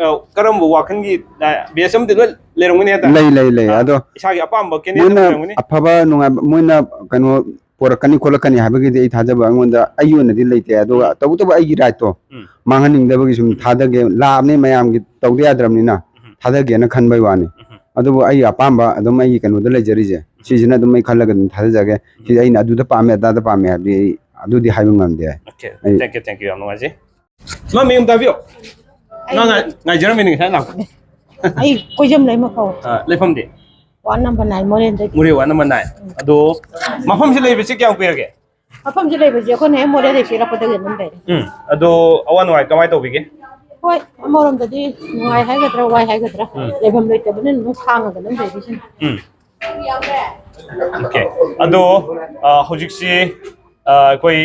ꯑ, ꯀꯔꯝꯕ ꯋꯥꯈꯜꯒꯤ, ꯑ, ꯕꯦꯁ ꯑꯃꯗꯤ ꯂꯣꯏ ꯂꯩꯔꯝꯒꯅꯤ ꯍꯥꯏꯇꯥꯔꯦ꯫ ꯂꯩ, ꯂꯩ, ꯂꯩ꯫ ꯑꯥ, ꯑꯗꯣ ꯏꯁꯥꯒꯤ ꯑꯄꯥꯝꯕ candidate ꯑꯃ ꯃꯣꯏꯅ ꯂꯩꯔꯝꯒꯅꯤ꯫ ꯑꯐꯕ ꯅꯨꯡꯉꯥꯏꯕ, ꯃꯣꯏꯅ ꯀꯩꯅꯣ ꯄꯨꯔꯛꯀꯅꯤ ꯈꯣꯠꯂꯛꯀꯅꯤ ꯍꯥꯏꯕꯒꯤꯗꯤ ꯑꯩ ꯊꯥꯖꯕ ꯑꯩꯉꯣꯟꯗ, ꯑꯩꯒꯤ ꯑꯣꯏꯅꯗꯤ ꯂꯩꯇꯦ꯫ ꯑꯗꯨꯒ ꯎꯝ꯫ ꯇꯧꯕꯇꯕꯨ ꯑꯩꯒꯤ rightꯇꯣ ꯎꯝ꯫ ꯃꯥꯡꯍꯟꯅꯤꯡꯗꯕꯒꯤ ꯁꯨꯝ ꯎꯝ꯫ ꯊꯥꯗꯒꯦ ꯂꯥꯛꯑꯕꯅꯤ, ꯃꯌꯥꯝꯒꯤ ꯇꯧꯗ ꯌꯥꯗ꯭ꯔꯕꯅꯤꯅ ꯎꯝ꯫ ꯊꯥꯗꯒꯦꯅ ꯈꯟꯕꯩ ꯋꯥꯅꯤ꯫ ꯎꯝ꯫ ꯑꯗꯨꯕꯨ ꯑꯩꯒꯤ ꯑꯄꯥꯝꯕ ꯑꯗꯨꯝ ꯑꯩꯒꯤ ꯀꯩꯅꯣꯗ ꯂꯩꯖꯔꯤꯁꯦ, ꯎꯝ꯫ ꯁꯤꯁꯤꯅ ꯑꯗꯨꯝ ꯑꯩ ꯈꯜꯂꯒ ꯑꯗꯨꯝ ꯊꯥꯖꯖꯒꯦ꯫ ꯁꯤꯗꯤ ꯎꯝ꯫ ꯑꯩꯅ ꯑꯗꯨꯗ ꯄꯥꯝꯃꯦ, ꯑꯗꯥꯗ ꯄꯥꯝꯃꯦ ꯍꯥꯏꯕꯗꯤ ꯑꯩ ꯑꯗꯨꯗꯤ ꯍꯥꯏꯕ ꯉꯝꯗꯦ꯫ Okay, ꯑꯩ thank you, thank you, ꯌꯥꯝ ꯅꯨꯡꯉꯥꯏꯖꯩ꯫ ꯃꯥ ꯃꯌꯨꯝ ꯇꯥꯕꯤꯌꯣ꯫ ꯃꯥ ꯉꯥꯏ-, ꯉꯥꯏꯖꯔꯝꯃꯤꯅꯦ ꯉꯁꯥꯏ ꯂꯥꯛꯄ꯫ ꯑꯩ ꯀꯣꯏꯖꯝ ꯂꯩꯃ ꯀꯧ꯫ ꯑ, ꯂꯩꯐꯝꯗꯤ? Ward number nine, ꯃꯣꯔꯦꯟꯗꯒꯤ꯫ ꯃꯣꯔꯦ ward number nine꯫ ꯎꯝ꯫ ꯑꯗꯣ ꯃꯐꯝꯁꯤ ꯂꯩꯕꯁꯤ ꯀꯌꯥꯝ ꯀꯨꯏꯔꯒꯦ? ꯃꯐꯝꯁꯤ ꯂꯩꯕꯁꯤ ꯑꯩꯈꯣꯏꯅ ꯍꯦꯛ ꯃꯣꯔꯦꯗꯒꯤ ꯆꯦꯜꯂꯛꯄꯗꯒꯤ ꯑꯗꯨꯝ ꯂꯩꯔꯦ꯫ ꯎꯝ꯫ ꯑꯗꯣ ꯑꯋꯥ ꯅꯨꯡꯉꯥꯏ ꯀꯃꯥꯏꯅ ꯇꯧꯕꯤꯒꯦ? ꯍꯣꯏ, ꯑꯃꯔꯣꯝꯗꯗꯤ ꯅꯨꯡꯉꯥꯏ ꯍꯥꯏꯒꯗ꯭ꯔꯥ, ꯋꯥꯏ ꯍꯥꯏꯒꯗ꯭ꯔꯥ, ꯎꯝ꯫ ꯂꯩꯐꯝ ꯂꯩꯇꯕꯅꯤꯅ ꯑꯗꯨꯝ ꯈꯥꯡꯉꯒ ꯑꯗꯨꯝ ꯂꯩꯔꯤꯁꯤꯅꯤ꯫ ꯎꯝ꯫ Okay꯫ ꯑꯗꯣ, ꯑ, ꯍꯧꯖꯤꯛꯁꯤ, ꯑ, ꯑꯩꯈꯣꯏ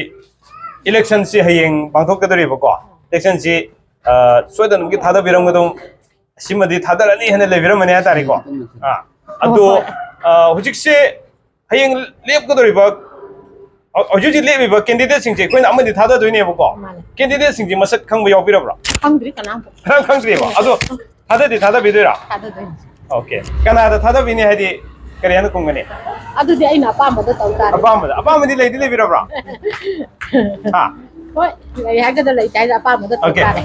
electionꯁꯤ ꯍꯌꯦꯡ ꯄꯥꯡꯊꯣꯛꯀꯗꯧꯔꯤꯕꯀꯣ꯫ Electionꯁꯤ, ꯑ, ꯁꯣꯏꯗꯅꯃꯛꯀꯤ ꯊꯥꯗꯕꯤꯔꯝꯒꯗꯧ-, ꯁꯤꯃꯗꯤ ꯊꯥꯗꯔꯅꯤ ꯍꯥꯏꯅ ꯂꯩꯕꯤꯔꯝꯃꯅꯤ ꯍꯥꯏꯇꯥꯔꯦꯀꯣ꯫ ꯑꯥ, ꯑꯗꯣ, ꯍꯣꯏ, ꯍꯣꯏ꯫ ꯑ, ꯍꯧꯖꯤꯛꯁꯦ ꯍꯌꯦꯡ ꯂꯦꯞꯀꯗꯧꯔꯤꯕ, ꯍꯧ-, ꯍꯧꯖꯤꯛ ꯍꯧꯖꯤꯛ ꯂꯦꯞꯄꯤꯕ candidateꯁꯤꯡꯁꯦ ꯑꯩꯈꯣꯏꯅ ꯑꯃꯗꯤ ꯊꯥꯗꯗꯣꯏꯅꯦꯕꯀꯣ꯫ ꯃꯥꯅꯦ꯫ Candidateꯁꯤꯡꯁꯦ ꯃꯁꯛ ꯈꯪꯕ ꯌꯥꯎꯕꯤꯔꯕ꯭ꯔꯣ? ꯈꯪꯗ꯭ꯔꯤ ꯀꯅꯥꯝꯇ꯫ ꯀꯅꯥꯝ ꯈꯪꯗ꯭ꯔꯤꯕ? ꯑꯗꯣ ꯊꯥꯗꯗꯤ ꯊꯥꯗꯕꯤꯗꯣꯏꯔꯥ? ꯊꯥꯗꯗꯣꯏꯅꯤ꯫ Okay꯫ ꯀꯅꯥꯗ ꯊꯥꯗꯕꯤꯅꯤ ꯍꯥꯏꯗꯤ ꯀꯔꯤ ꯍꯥꯏꯅ ꯈꯨꯝꯒꯅꯤ? ꯑꯗꯨꯗꯤ ꯑꯩꯅ ꯑꯄꯥꯝꯕꯗ ꯇꯧ ꯇꯥꯔꯦ꯫ ꯑꯄꯥꯝꯕꯗ, ꯑꯄꯥꯝꯕꯗꯤ ꯂꯩꯗꯤ ꯂꯩꯕꯤꯔꯕ꯭ꯔꯥ? ꯍꯥ? ꯍꯣꯏ, ꯂꯩ ꯍꯥꯏꯒꯗ꯭ꯔꯥ ꯂꯩꯇꯦ ꯍꯥꯏꯗ ꯑꯄꯥꯝꯕꯗ ꯇꯧ Okay꯫ ꯇꯥꯔꯦ꯫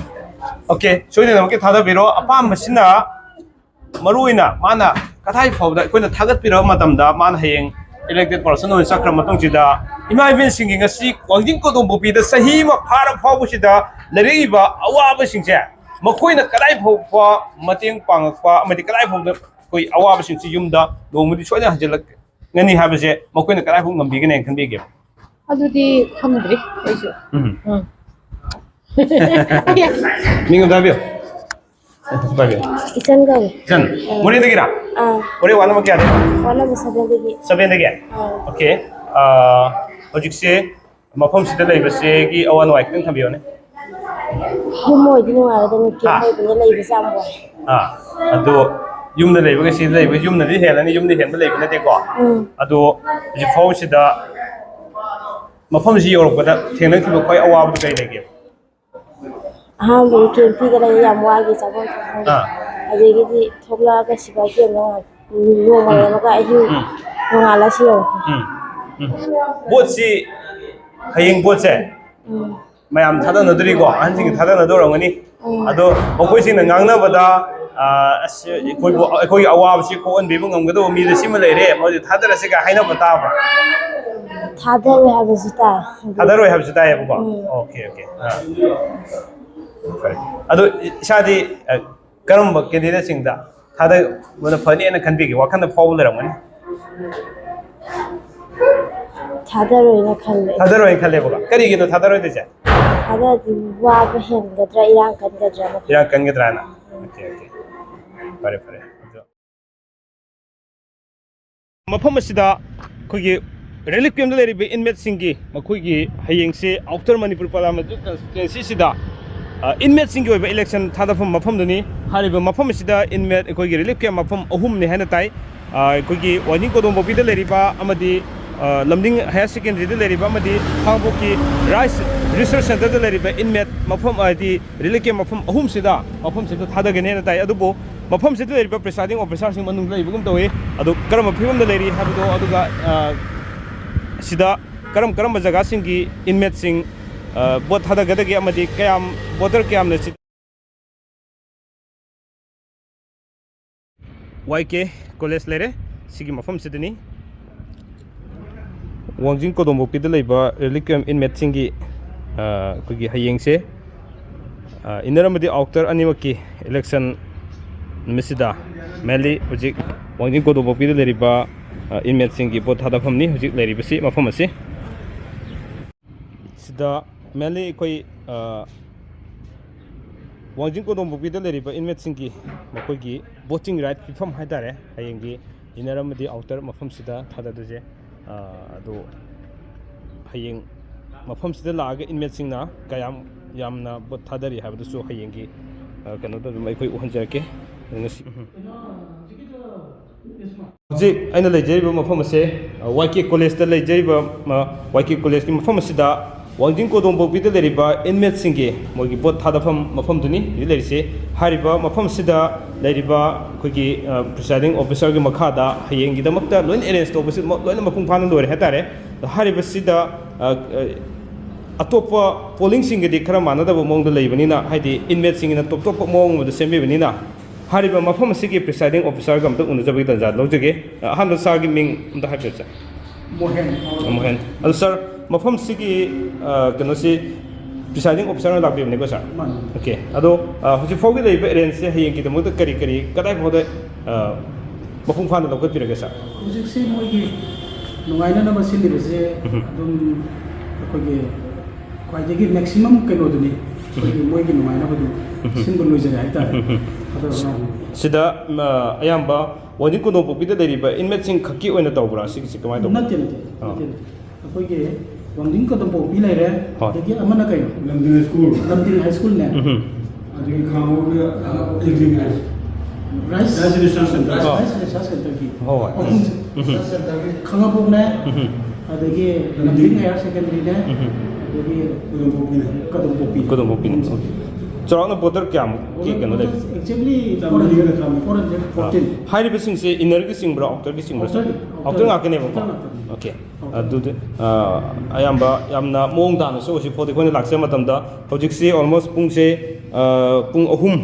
Okay, ꯁꯣꯏꯗꯅꯃꯛꯀꯤ ꯊꯥꯗꯕꯤꯔꯣ꯫ ꯑꯄꯥꯝꯕꯁꯤꯅ ꯃꯔꯨ ꯑꯣꯏꯅ ꯃꯥꯅ ꯀꯗꯥꯏ ꯐꯥꯎꯕꯗ ꯑꯩꯈꯣꯏꯅ ꯊꯥꯒꯠꯄꯤꯔꯕ ꯃꯇꯝꯗ ꯃꯥꯅ ꯍꯌꯦꯡ elected person ꯑꯣꯏꯅ ꯆꯠꯈ꯭ꯔ ꯃꯇꯨꯡꯁꯤꯗ ꯏꯃꯥ ꯏꯕꯦꯟꯁꯤꯡꯒꯤ ꯉꯁꯤ ꯋꯥꯡꯖꯤꯡ ꯀꯣꯗꯣꯝꯕꯣꯄꯤꯗ ꯆꯍꯤ ꯑꯃ ꯐꯥꯔ ꯐꯥꯎꯕꯁꯤꯗ ꯂꯩꯔꯛꯏꯕ ꯑꯋꯥꯕꯁꯤꯡꯁꯦ ꯃꯈꯣꯏꯅ ꯀꯗꯥꯏ ꯐꯥꯎꯕ ꯃꯇꯦꯡ ꯄꯥꯡꯉꯛꯄ ꯑꯃꯗꯤ ꯀꯗꯥꯏ ꯐꯥꯎꯕꯗ ꯑꯩꯈꯣꯏ ꯑꯋꯥꯕꯁꯤꯡꯁꯤ ꯌꯨꯝꯗ ꯅꯣꯡꯃꯗꯤ ꯁꯣꯏꯗꯅ ꯍꯟꯖꯤꯜꯂꯛꯀꯅꯤ ꯍꯥꯏꯕꯁꯦ ꯃꯈꯣꯏꯅ ꯀꯗꯥꯏ ꯐꯥꯎ ꯉꯝꯕꯤꯒꯅꯤ ꯍꯥꯏꯅ ꯈꯟꯕꯤꯒꯦ? ꯑꯗꯨꯗꯤ ꯈꯪꯗ꯭ꯔꯤ ꯑꯩꯁꯨ꯫ ꯎꯝ꯫ ꯎꯝ꯫ ꯃꯤꯡ ꯑꯝꯇ ꯍꯥꯏꯕꯤꯌꯨ꯫ ꯄꯥꯏꯕꯤꯌꯨ꯫ ꯏꯆꯟ ꯀꯧꯏ꯫ ꯏꯆꯟ, ꯑꯥ꯫ ꯃꯣꯔꯦꯗꯒꯤꯔꯥ? ꯑꯥ꯫ ꯃꯣꯔꯦ ward number ꯀꯌꯥꯗꯒꯤ? Ward number sevenꯗꯒꯤ꯫ Sevenꯗꯒꯤ? ꯑꯥ꯫ Okay꯫ ꯑꯥ, ꯍꯧꯖꯤꯛꯁꯦ ꯃꯐꯝꯁꯤꯗ ꯂꯩꯕꯁꯤꯒꯤ ꯑꯋꯥ ꯅꯨꯡꯉꯥꯏ ꯈꯤꯇꯪ ꯊꯝꯕꯤꯌꯨꯅꯦ꯫ ꯌꯨꯝ ꯑꯣꯏꯗꯤ ꯅꯨꯡꯉꯥꯏꯒꯗꯕꯅꯤ, ꯍꯥ? ꯀꯦꯝ ꯑꯣꯏꯕꯅꯤꯅ ꯂꯩꯕꯁꯦ ꯌꯥꯝ ꯋꯥꯏ꯫ ꯑꯥ, ꯑꯗꯣ ꯌꯨꯝꯗ ꯂꯩꯕꯒ ꯁꯤꯗ ꯂꯩꯕꯒ ꯌꯨꯝꯅꯗꯤ ꯍꯦꯜꯂꯅꯤ, ꯌꯨꯝꯗ ꯍꯦꯟꯕ ꯂꯩꯕ ꯅꯠꯇꯦꯀꯣ꯫ ꯎꯝ꯫ ꯑꯗꯣ ꯍꯧꯖꯤꯛ ꯐꯥꯎꯁꯤꯗ ꯃꯐꯝꯁꯤ ꯌꯧꯔꯛꯄꯗ ꯊꯦꯡꯅꯈꯤꯕ ꯈ꯭ꯋꯥꯏ ꯑꯋꯥꯕꯗꯨ ꯀꯔꯤ ꯂꯩꯒꯦ? ꯑꯍꯥꯟꯕꯗꯤ ꯀꯦꯝ ꯐꯤꯗ ꯂꯩ, ꯌꯥꯝ ꯋꯥꯈꯤ ꯆꯥꯐꯝ ꯊꯛꯐꯝ꯫ ꯑꯥ꯫ ꯑꯗꯒꯤꯗꯤ ꯊꯣꯛꯂꯛꯑꯒ ꯁꯤꯐꯥꯏ ꯀꯦꯝꯗ ꯉꯥꯏ-, ꯅꯣꯡꯃ ꯎꯝ꯫ ꯂꯩꯔꯝꯃꯒ ꯑꯍꯤꯡ ꯎꯝ꯫ ꯅꯣꯡꯉꯥꯜꯂ ꯁꯤ ꯌꯧꯔꯛꯄ꯫ ꯎꯝ꯫ ꯎꯝ꯫ ꯕꯣꯠꯁꯤ, ꯍꯌꯦꯡ ꯕꯣꯠꯁꯦ ꯎꯝ꯫ ꯃꯌꯥꯝ ꯊꯥꯗꯅꯗꯣꯔꯤꯀꯣ, ꯑꯍꯟꯁꯤꯡꯒꯤ ꯎꯝ꯫ ꯊꯥꯗꯅꯗꯧꯔꯝꯒꯅꯤ꯫ ꯎꯝ꯫ ꯑꯗꯣ ꯃꯈꯣꯏꯁꯤꯡꯅ ꯉꯥꯡꯅꯕꯗ, ꯑ, "ꯑꯁ, ꯑꯩꯈꯣꯏꯕꯨ, ꯑꯩꯈꯣꯏꯒꯤ ꯑꯋꯥꯕꯁꯤ ꯀꯣꯛꯍꯟꯕꯤꯕ ꯉꯝꯒꯗꯧꯕ ꯃꯤꯗ ꯁꯤꯃ ꯂꯩꯔꯦ, ꯃꯣꯏꯗ ꯊꯥꯗꯔꯁꯤꯒ" ꯍꯥꯏꯅꯕ ꯇꯥꯕ꯭ꯔꯥ? ꯊꯥꯗꯔꯣꯏ ꯍꯥꯏꯕꯁꯨ ꯇꯥꯏ꯫ ꯊꯥꯗꯔꯣꯏ ꯍꯥꯏꯕꯁꯨ ꯇꯥꯏꯌꯦꯕꯀꯣ? ꯎꯝ꯫ Okay, okay. ꯑ꯫ ꯐꯔꯦ꯫ ꯑꯗꯣ ꯏꯁꯥꯗꯤ, ꯑ, ꯀꯔꯝꯕ candidateꯁꯤꯡꯗ ꯊꯥꯗꯕꯅ ꯐꯅꯤꯅ ꯈꯟꯕꯤꯒꯦ? ꯋꯥꯈꯜꯗ ꯐꯥꯎꯕ ꯂꯩꯔꯝꯒꯅꯤ꯫ ꯊꯥꯗꯔꯣꯏꯅ ꯈꯜꯂꯦ꯫ ꯊꯥꯗꯔꯣꯏꯅ ꯈꯜꯂꯦꯕꯀꯣ꯫ ꯀꯔꯤꯒꯤꯅꯣ ꯊꯥꯗꯔꯣꯏꯗꯣꯏꯁꯦ? ꯊꯥꯗꯔꯗꯤ ꯋꯥꯕ ꯍꯦꯟꯒꯗ꯭ꯔꯥ, ꯏꯔꯥꯡ ꯀꯟꯒꯗ꯭ꯔꯥ? ꯏꯔꯥꯡ ꯀꯟꯒꯗ꯭ꯔꯥꯅ? ꯎꯝ꯫ Okay, okay. ꯐꯔꯦ, ꯐꯔꯦ꯫ ꯑꯗꯣ ꯃꯐꯝ ꯑꯁꯤꯗ ꯑꯩꯈꯣꯏꯒꯤ relief campꯇ ꯂꯩꯔꯤꯕ inmateꯁꯤꯡꯒꯤ, ꯃꯈꯣꯏꯒꯤ ꯍꯌꯦꯡꯁꯦ Outer Manipur Parliamentary constituencyꯁꯤꯗ, ꯑ, inmateꯁꯤꯡꯒꯤ ꯑꯣꯏꯕ election ꯊꯥꯗꯐꯝ ꯃꯐꯝꯗꯨꯅꯤ꯫ ꯍꯥꯏꯔꯤꯕ ꯃꯐꯝ ꯑꯁꯤꯗ inmate ꯑꯩꯈꯣꯏꯒꯤ relief camp ꯃꯐꯝ ꯑꯍꯨꯝꯅꯤ ꯍꯥꯏꯅ ꯇꯥꯏ꯫ ꯑ, ꯑꯩꯈꯣꯏꯒꯤ ꯋꯥꯡꯖꯤꯡ ꯀꯣꯗꯣꯝꯄꯣꯛꯄꯤꯗ ꯂꯩꯔꯤꯕ ꯑꯃꯗꯤ, ꯑ, ꯂꯝꯗꯤꯡ Higher Secondary ꯗ ꯂꯩꯔꯤꯕ ꯑꯃꯗꯤ ꯈꯥꯉꯕꯣꯛꯀꯤ Rice Research Centre ꯗ ꯂꯩꯔꯤꯕ inmate ꯃꯐꯝ, ꯍꯥꯏꯗꯤ relief camp ꯃꯐꯝ ꯑꯍꯨꯝꯁꯤꯗ, ꯃꯐꯝꯁꯤꯗ ꯊꯥꯗꯒꯅꯤ ꯍꯥꯏꯅ ꯇꯥꯏ꯫ ꯑꯗꯨꯕꯨ ꯃꯐꯝꯁꯤꯗ ꯂꯩꯔꯤꯕ presiding officer ꯁꯤꯡ ꯃꯅꯨꯡꯗ ꯂꯩꯕꯒꯨꯝ ꯇꯧꯏ꯫ ꯑꯗꯨ ꯀꯔꯝꯕ ꯐꯤꯕꯝꯗ ꯂꯩꯔꯤ ꯍꯥꯏꯕꯗꯣ, ꯑꯗꯨꯒ, ꯑ, ꯁꯤꯗ ꯀꯔꯝ ꯀꯔꯝꯕ ꯖꯒꯥꯁꯤꯡꯒꯤ inmate ꯁꯤꯡ, ꯑ, ꯚꯣꯠ ꯊꯥꯗꯒꯗꯒꯦ ꯑꯃꯗꯤ ꯀꯌꯥꯝ, voter ꯀꯌꯥꯝꯅ ꯁꯤ-, ꯋꯥꯏ ꯀꯦ ꯀꯣꯂꯦꯖ ꯂꯩꯔꯦ, ꯁꯤꯒꯤ ꯃꯐꯝꯁꯤꯗꯅꯤ꯫ ꯋꯥꯡꯖꯤꯡ ꯀꯣꯗꯣꯝꯕꯣꯛꯄꯤꯗ ꯂꯩꯕ relief camp inmate ꯁꯤꯡꯒꯤ, ꯑ, ꯑꯩꯈꯣꯏꯒꯤ ꯍꯌꯦꯡꯁꯦ, ꯑ, inner ꯑꯃꯗꯤ outer ꯑꯅꯤꯃꯛꯀꯤ election ꯅꯨꯃꯤꯠꯁꯤꯗ mainly ꯍꯧꯖꯤꯛ ꯋꯥꯡꯖꯤꯡ ꯀꯣꯗꯣꯝꯕꯣꯛꯄꯤꯗ ꯂꯩꯔꯤꯕ, ꯑ, inmate ꯁꯤꯡꯒꯤ ꯚꯣꯠ ꯊꯥꯗꯐꯝꯅꯤ ꯍꯧꯖꯤꯛ ꯂꯩꯔꯤꯕꯁꯤ, ꯃꯐꯝ ꯑꯁꯤ꯫ ꯁꯤꯗ mainly ꯑꯩꯈꯣꯏ, ꯑ, ꯋꯥꯡꯖꯤꯡ ꯀꯣꯗꯣꯝꯕꯣꯛꯄꯤꯗ ꯂꯩꯔꯤꯕ inmate ꯁꯤꯡꯒꯤ ꯃꯈꯣꯏꯒꯤ voting right ꯄꯤꯐꯝ ꯍꯥꯏꯇꯥꯔꯦ, ꯍꯌꯦꯡꯒꯤ inner ꯑꯃꯗꯤ outer ꯃꯐꯝꯁꯤꯗ ꯊꯥꯗꯗꯣꯏꯁꯦ꯫ ꯑ, ꯑꯗꯣ ꯍꯌꯦꯡ ꯃꯐꯝꯁꯤꯗ ꯂꯥꯛꯑꯒ inmate ꯁꯤꯡꯅ ꯀꯌꯥꯝ ꯌꯥꯝꯅ ꯚꯣꯠ ꯊꯥꯗꯔꯤ ꯍꯥꯏꯕꯗꯨꯁꯨ ꯍꯌꯦꯡꯒꯤ, ꯑ, ꯀꯩꯅꯣꯗ ꯑꯗꯨꯝ ꯑꯩꯈꯣꯏ ꯎꯍꯟꯖꯔꯛꯀꯦ꯫ ꯉꯁꯤ ꯍꯧꯖꯤꯛ ꯑꯩꯅ ꯂꯩꯖꯔꯤꯕ ꯃꯐꯝ ꯑꯁꯦ, ꯑ, ꯋꯥꯏ ꯀꯦ ꯀꯣꯂꯦꯖꯇ ꯂꯩꯖꯔꯤꯕ, ꯑ, ꯋꯥꯏ ꯀꯦ ꯀꯣꯂꯦꯖꯀꯤ ꯃꯐꯝ ꯑꯁꯤꯗ ꯋꯥꯡꯖꯤꯡ ꯀꯣꯗꯣꯝꯄꯣꯛꯄꯤꯗ ꯂꯩꯔꯤꯕ inmateꯁꯤꯡꯒꯤ ꯃꯣꯏꯒꯤ ꯚꯣꯠ ꯊꯥꯗꯐꯝ ꯃꯐꯝꯗꯨꯅꯤ ꯍꯧꯖꯤꯛ ꯂꯩꯔꯤꯁꯦ꯫ ꯍꯥꯏꯔꯤꯕ ꯃꯐꯝꯁꯤꯗ ꯂꯩꯔꯤꯕ ꯑꯩꯈꯣꯏꯒꯤ, ꯑ, presiding officerꯒꯤ ꯃꯈꯥꯗ ꯍꯌꯦꯡꯒꯤꯗꯃꯛꯇ ꯂꯣꯏꯅ arrange ꯇꯧꯕꯁꯤ ꯃ-, ꯂꯣꯏꯅ ꯃꯄꯨꯡ ꯐꯥꯅ ꯂꯣꯏꯔꯦ ꯍꯥꯏꯇꯥꯔꯦ꯫ ꯑꯗꯣ ꯍꯥꯏꯔꯤꯕꯁꯤꯗ, ꯑ, ꯑ, ꯑꯇꯣꯞꯄ pollingꯁꯤꯡꯒꯗꯤ ꯈꯔ ꯃꯥꯟꯅꯗꯕ ꯃꯑꯣꯡꯗ ꯂꯩꯕꯅꯤꯅ, ꯍꯥꯏꯗꯤ inmateꯁꯤꯡꯒꯤꯅ ꯇꯣꯞ ꯇꯣꯞꯄ ꯃꯑꯣꯡ ꯑꯃꯗ ꯁꯦꯝꯕꯤꯕꯅꯤꯅ, ꯍꯥꯏꯔꯤꯕ ꯃꯐꯝ ꯑꯁꯤꯒꯤ presiding officerꯒ ꯑꯝꯇ ꯎꯅꯖꯕꯒꯤ ꯇꯥꯟꯖꯥ ꯂꯧꯖꯒꯦ꯫ ꯑ, ꯑꯍꯥꯟꯕ sirꯒꯤ ꯃꯤꯡ ꯑꯝꯇ ꯍꯥꯏꯕꯤꯌꯨ, sir꯫ ꯃꯣꯍꯦꯟ꯫ ꯃꯣꯍꯦꯟ꯫ ꯑꯗꯨ sir, ꯃꯐꯝꯁꯤꯒꯤ, ꯑ, ꯀꯩꯅꯣꯁꯤ presiding officerꯅ ꯂꯥꯛꯄꯤꯕꯅꯤꯀꯣ, sir? ꯃꯥꯅꯤ꯫ Okay꯫ ꯑꯗꯣ, ꯑ, ꯍꯧꯖꯤꯛ ꯐꯥꯎꯒꯤ ꯂꯩꯔꯤꯕ arrangeꯁꯦ ꯍꯌꯦꯡꯒꯤꯗꯃꯛꯇ ꯀꯔꯤ ꯀꯔꯤ, ꯀꯗꯥꯏ ꯐꯥꯎꯗ, ꯑ, ꯃꯄꯨꯡ ꯐꯥꯅ ꯂꯧꯈꯠꯄꯤꯔꯒꯦ, sir? ꯍꯧꯖꯤꯛꯁꯤ ꯃꯣꯏꯒꯤ ꯅꯨꯡꯉꯥꯏꯅꯅꯕ ꯁꯤꯜꯂꯤꯕꯁꯦ ꯎꯝ꯫ ꯑꯗꯨꯝ ꯑꯩꯈꯣꯏꯒꯤ ꯈ꯭ꯋꯥꯏꯗꯒꯤ maximum ꯀꯩꯅꯣꯗꯨꯅꯤ, ꯑꯩꯈꯣꯏꯒꯤ ꯎꯝ꯫ ꯃꯣꯏꯒꯤ ꯅꯨꯡꯉꯥꯏꯅꯕꯗꯨ ꯎꯝ꯫ ꯁꯤꯟꯕ ꯂꯣꯏꯖꯔꯦ ꯍꯥꯏꯇꯥꯔꯦ꯫ ꯎꯝ꯫ ꯑꯗꯣ ꯁꯤꯗ, ꯑ, ꯑꯌꯥꯝꯕ ꯋꯥꯡꯖꯤꯡ ꯀꯣꯗꯣꯝꯄꯣꯛꯄꯤꯗ ꯂꯩꯔꯤꯕ inmateꯁꯤꯡ ꯈꯛꯀꯤ ꯑꯣꯏꯅ ꯇꯧꯕ꯭ꯔꯥ? ꯁꯤꯒꯤꯁꯤ ꯀꯃꯥꯏꯅ ꯇꯧꯕ? ꯅꯠꯇꯦ, ꯅꯠꯇꯦ, ꯑꯥ꯫ ꯅꯠꯇꯦ, ꯅꯠꯇꯦ꯫ ꯑꯩꯈꯣꯏꯒꯤ ꯋꯥꯡꯖꯤꯡ ꯀꯣꯗꯣꯝꯄꯣꯛꯄꯤ ꯂꯩꯔꯦ, ꯍꯣꯏ꯫ ꯑꯗꯒꯤ ꯑꯃꯅ ꯀꯩꯅꯣ? ꯂꯝꯗꯤꯡ ꯍꯥꯏ ꯁ꯭ꯀꯨꯜ꯫ ꯂꯝꯗꯤꯡ ꯍꯥꯏ ꯁ꯭ꯀꯨꯜꯅꯦ꯫ ꯎꯝ꯫ ꯑꯗꯒꯤ ꯈꯥꯉꯕꯣꯛꯄꯤ, ꯑ, ꯑꯦꯒ꯭ꯔꯤ ꯚꯤꯂꯦꯖ꯫ ꯔꯥꯏꯁ, ꯔꯥꯏꯁ ꯔꯤꯁꯔꯁ ꯁꯦꯟꯇꯔ꯫ ꯔꯥꯏꯁ ꯔꯤꯁꯔꯁ ꯁꯦꯟꯇꯔꯒꯤ ꯍꯣꯏ, ꯍꯣꯏ꯫ ꯑꯍꯨꯝꯁꯦ꯫ ꯎꯝ꯫ ꯔꯤꯁꯔꯁ ꯁꯦꯟꯇꯔꯒꯤ ꯈꯥꯉꯕꯣꯛꯅꯦ, ꯎꯝ꯫ ꯑꯗꯒꯤ ꯂꯝꯗꯤꯡ ꯍꯥꯌꯔ ꯁꯦꯀꯦꯟꯗꯔꯤꯅꯦ, ꯎꯝ꯫ ꯑꯗꯒꯤ ꯀꯣꯗꯣꯝꯄꯣꯛꯄꯤꯅꯦ꯫ ꯀꯣꯗꯣꯝꯄꯣꯛꯄꯤꯅꯦ꯫ ꯑꯍꯨꯝꯁꯦ꯫ ꯆꯥꯎꯔꯥꯛꯅ ꯚꯣꯇꯔ ꯀꯌꯥꯃꯨꯛꯀꯤ ꯀꯩꯅꯣ ꯂꯩꯕ? Exactly ꯆꯥꯝꯃꯔꯤꯒ ꯇꯔꯥꯃꯔꯤ꯫ Four hundred fourteen꯫ ꯍꯥꯏꯔꯤꯕꯁꯤꯡꯁꯦ innerꯒꯤ ꯆꯤꯡꯕ꯭ꯔꯥ, outerꯒꯤ ꯆꯤꯡꯕ꯭ꯔꯥ? Outerꯒꯤ, outer outer꯫ ꯉꯥꯛꯇꯅꯦꯕꯀꯣ? Outer ꯉꯥꯛꯇꯅꯤ꯫ Okay꯫ ꯑꯗꯨꯗꯤ, ꯑ, ꯑꯌꯥꯝꯕ ꯌꯥꯝꯅ ꯃꯑꯣꯡ ꯇꯥꯅꯁꯨ ꯍꯧꯖꯤꯛ ꯐꯥꯎꯗꯤ ꯑꯩꯈꯣꯏꯅ ꯂꯥꯛꯆꯕ ꯃꯇꯝꯗ, ꯍꯧꯖꯤꯛꯁꯤ almost ꯄꯨꯡꯁꯦ, ꯑ, ꯄꯨꯡ ꯑꯍꯨꯝ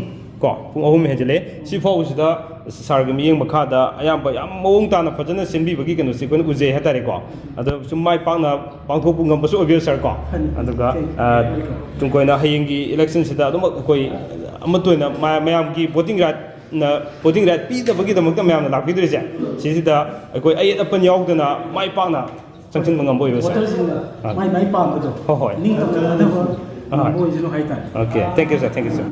ꯀꯣ, ꯄꯨꯡ ꯑꯍꯨꯝ ꯍꯦꯟꯖꯤꯜꯂꯛꯑꯦ꯫ ꯁꯤ ꯐꯥꯎꯕꯁꯤꯗ sirꯒꯤ ꯃꯤꯠꯌꯦꯡ ꯃꯈꯥꯗ ꯑꯌꯥꯝꯕ ꯌꯥꯝ ꯃꯑꯣꯡ ꯇꯥꯅ ꯐꯖꯅ ꯁꯦꯝꯕꯤꯕꯒꯤ ꯀꯩꯅꯣꯁꯤ ꯑꯩꯈꯣꯏꯅ ꯎꯖꯩ ꯍꯥꯏꯇꯥꯔꯦꯀꯣ꯫ ꯑꯗꯣ ꯁꯨꯝ ꯃꯥꯏ ꯄꯥꯛꯅ ꯄꯥꯡꯊꯣꯛꯄ ꯉꯝꯕꯁꯨ ꯑꯣꯏꯕꯤꯌꯨ, sir ꯀꯣ꯫ ꯐꯅꯤ꯫ ꯑꯗꯨꯒ, Thank you꯫ ꯑ, Welcome꯫ ꯇꯨꯡ ꯀꯣꯏꯅ ꯍꯌꯦꯡꯒꯤ election ꯁꯤꯗ ꯑꯗꯨꯝ ꯑꯩꯈꯣꯏ ꯑꯃꯠꯇ ꯑꯣꯏꯅ ꯃ-, ꯃꯌꯥꯝꯒꯤ voting right ꯅ voting right ꯄꯤꯗꯕꯒꯤꯗꯃꯛꯇ ꯃꯌꯥꯝꯅ ꯂꯥꯛꯄꯤꯗꯣꯏꯁꯦ, ꯁꯤꯁꯤꯗ ꯑꯩꯈꯣꯏ ꯑꯌꯦꯠ ꯑꯄꯟ ꯌꯥꯎꯗꯅ ꯃꯥꯏ ꯄꯥꯛꯅ ꯆꯪꯁꯤꯟꯕ ꯉꯝꯕ ꯑꯣꯏꯕ, sir꯫ Voterꯁꯤꯡꯅ ꯑꯥ꯫ ꯃꯥꯏ ꯃꯥꯏ ꯄꯥꯝꯕꯗꯣ ꯍꯣꯏ, ꯍꯣꯏ꯫ ꯅꯤꯡꯇꯝꯅ ꯊꯥꯗꯕ ꯑꯥ꯫ ꯉꯝꯕ ꯑꯣꯏꯁꯅꯨ ꯍꯥꯏꯇꯥꯔꯦ꯫ Okay, thank you, sir, thank you, sir꯫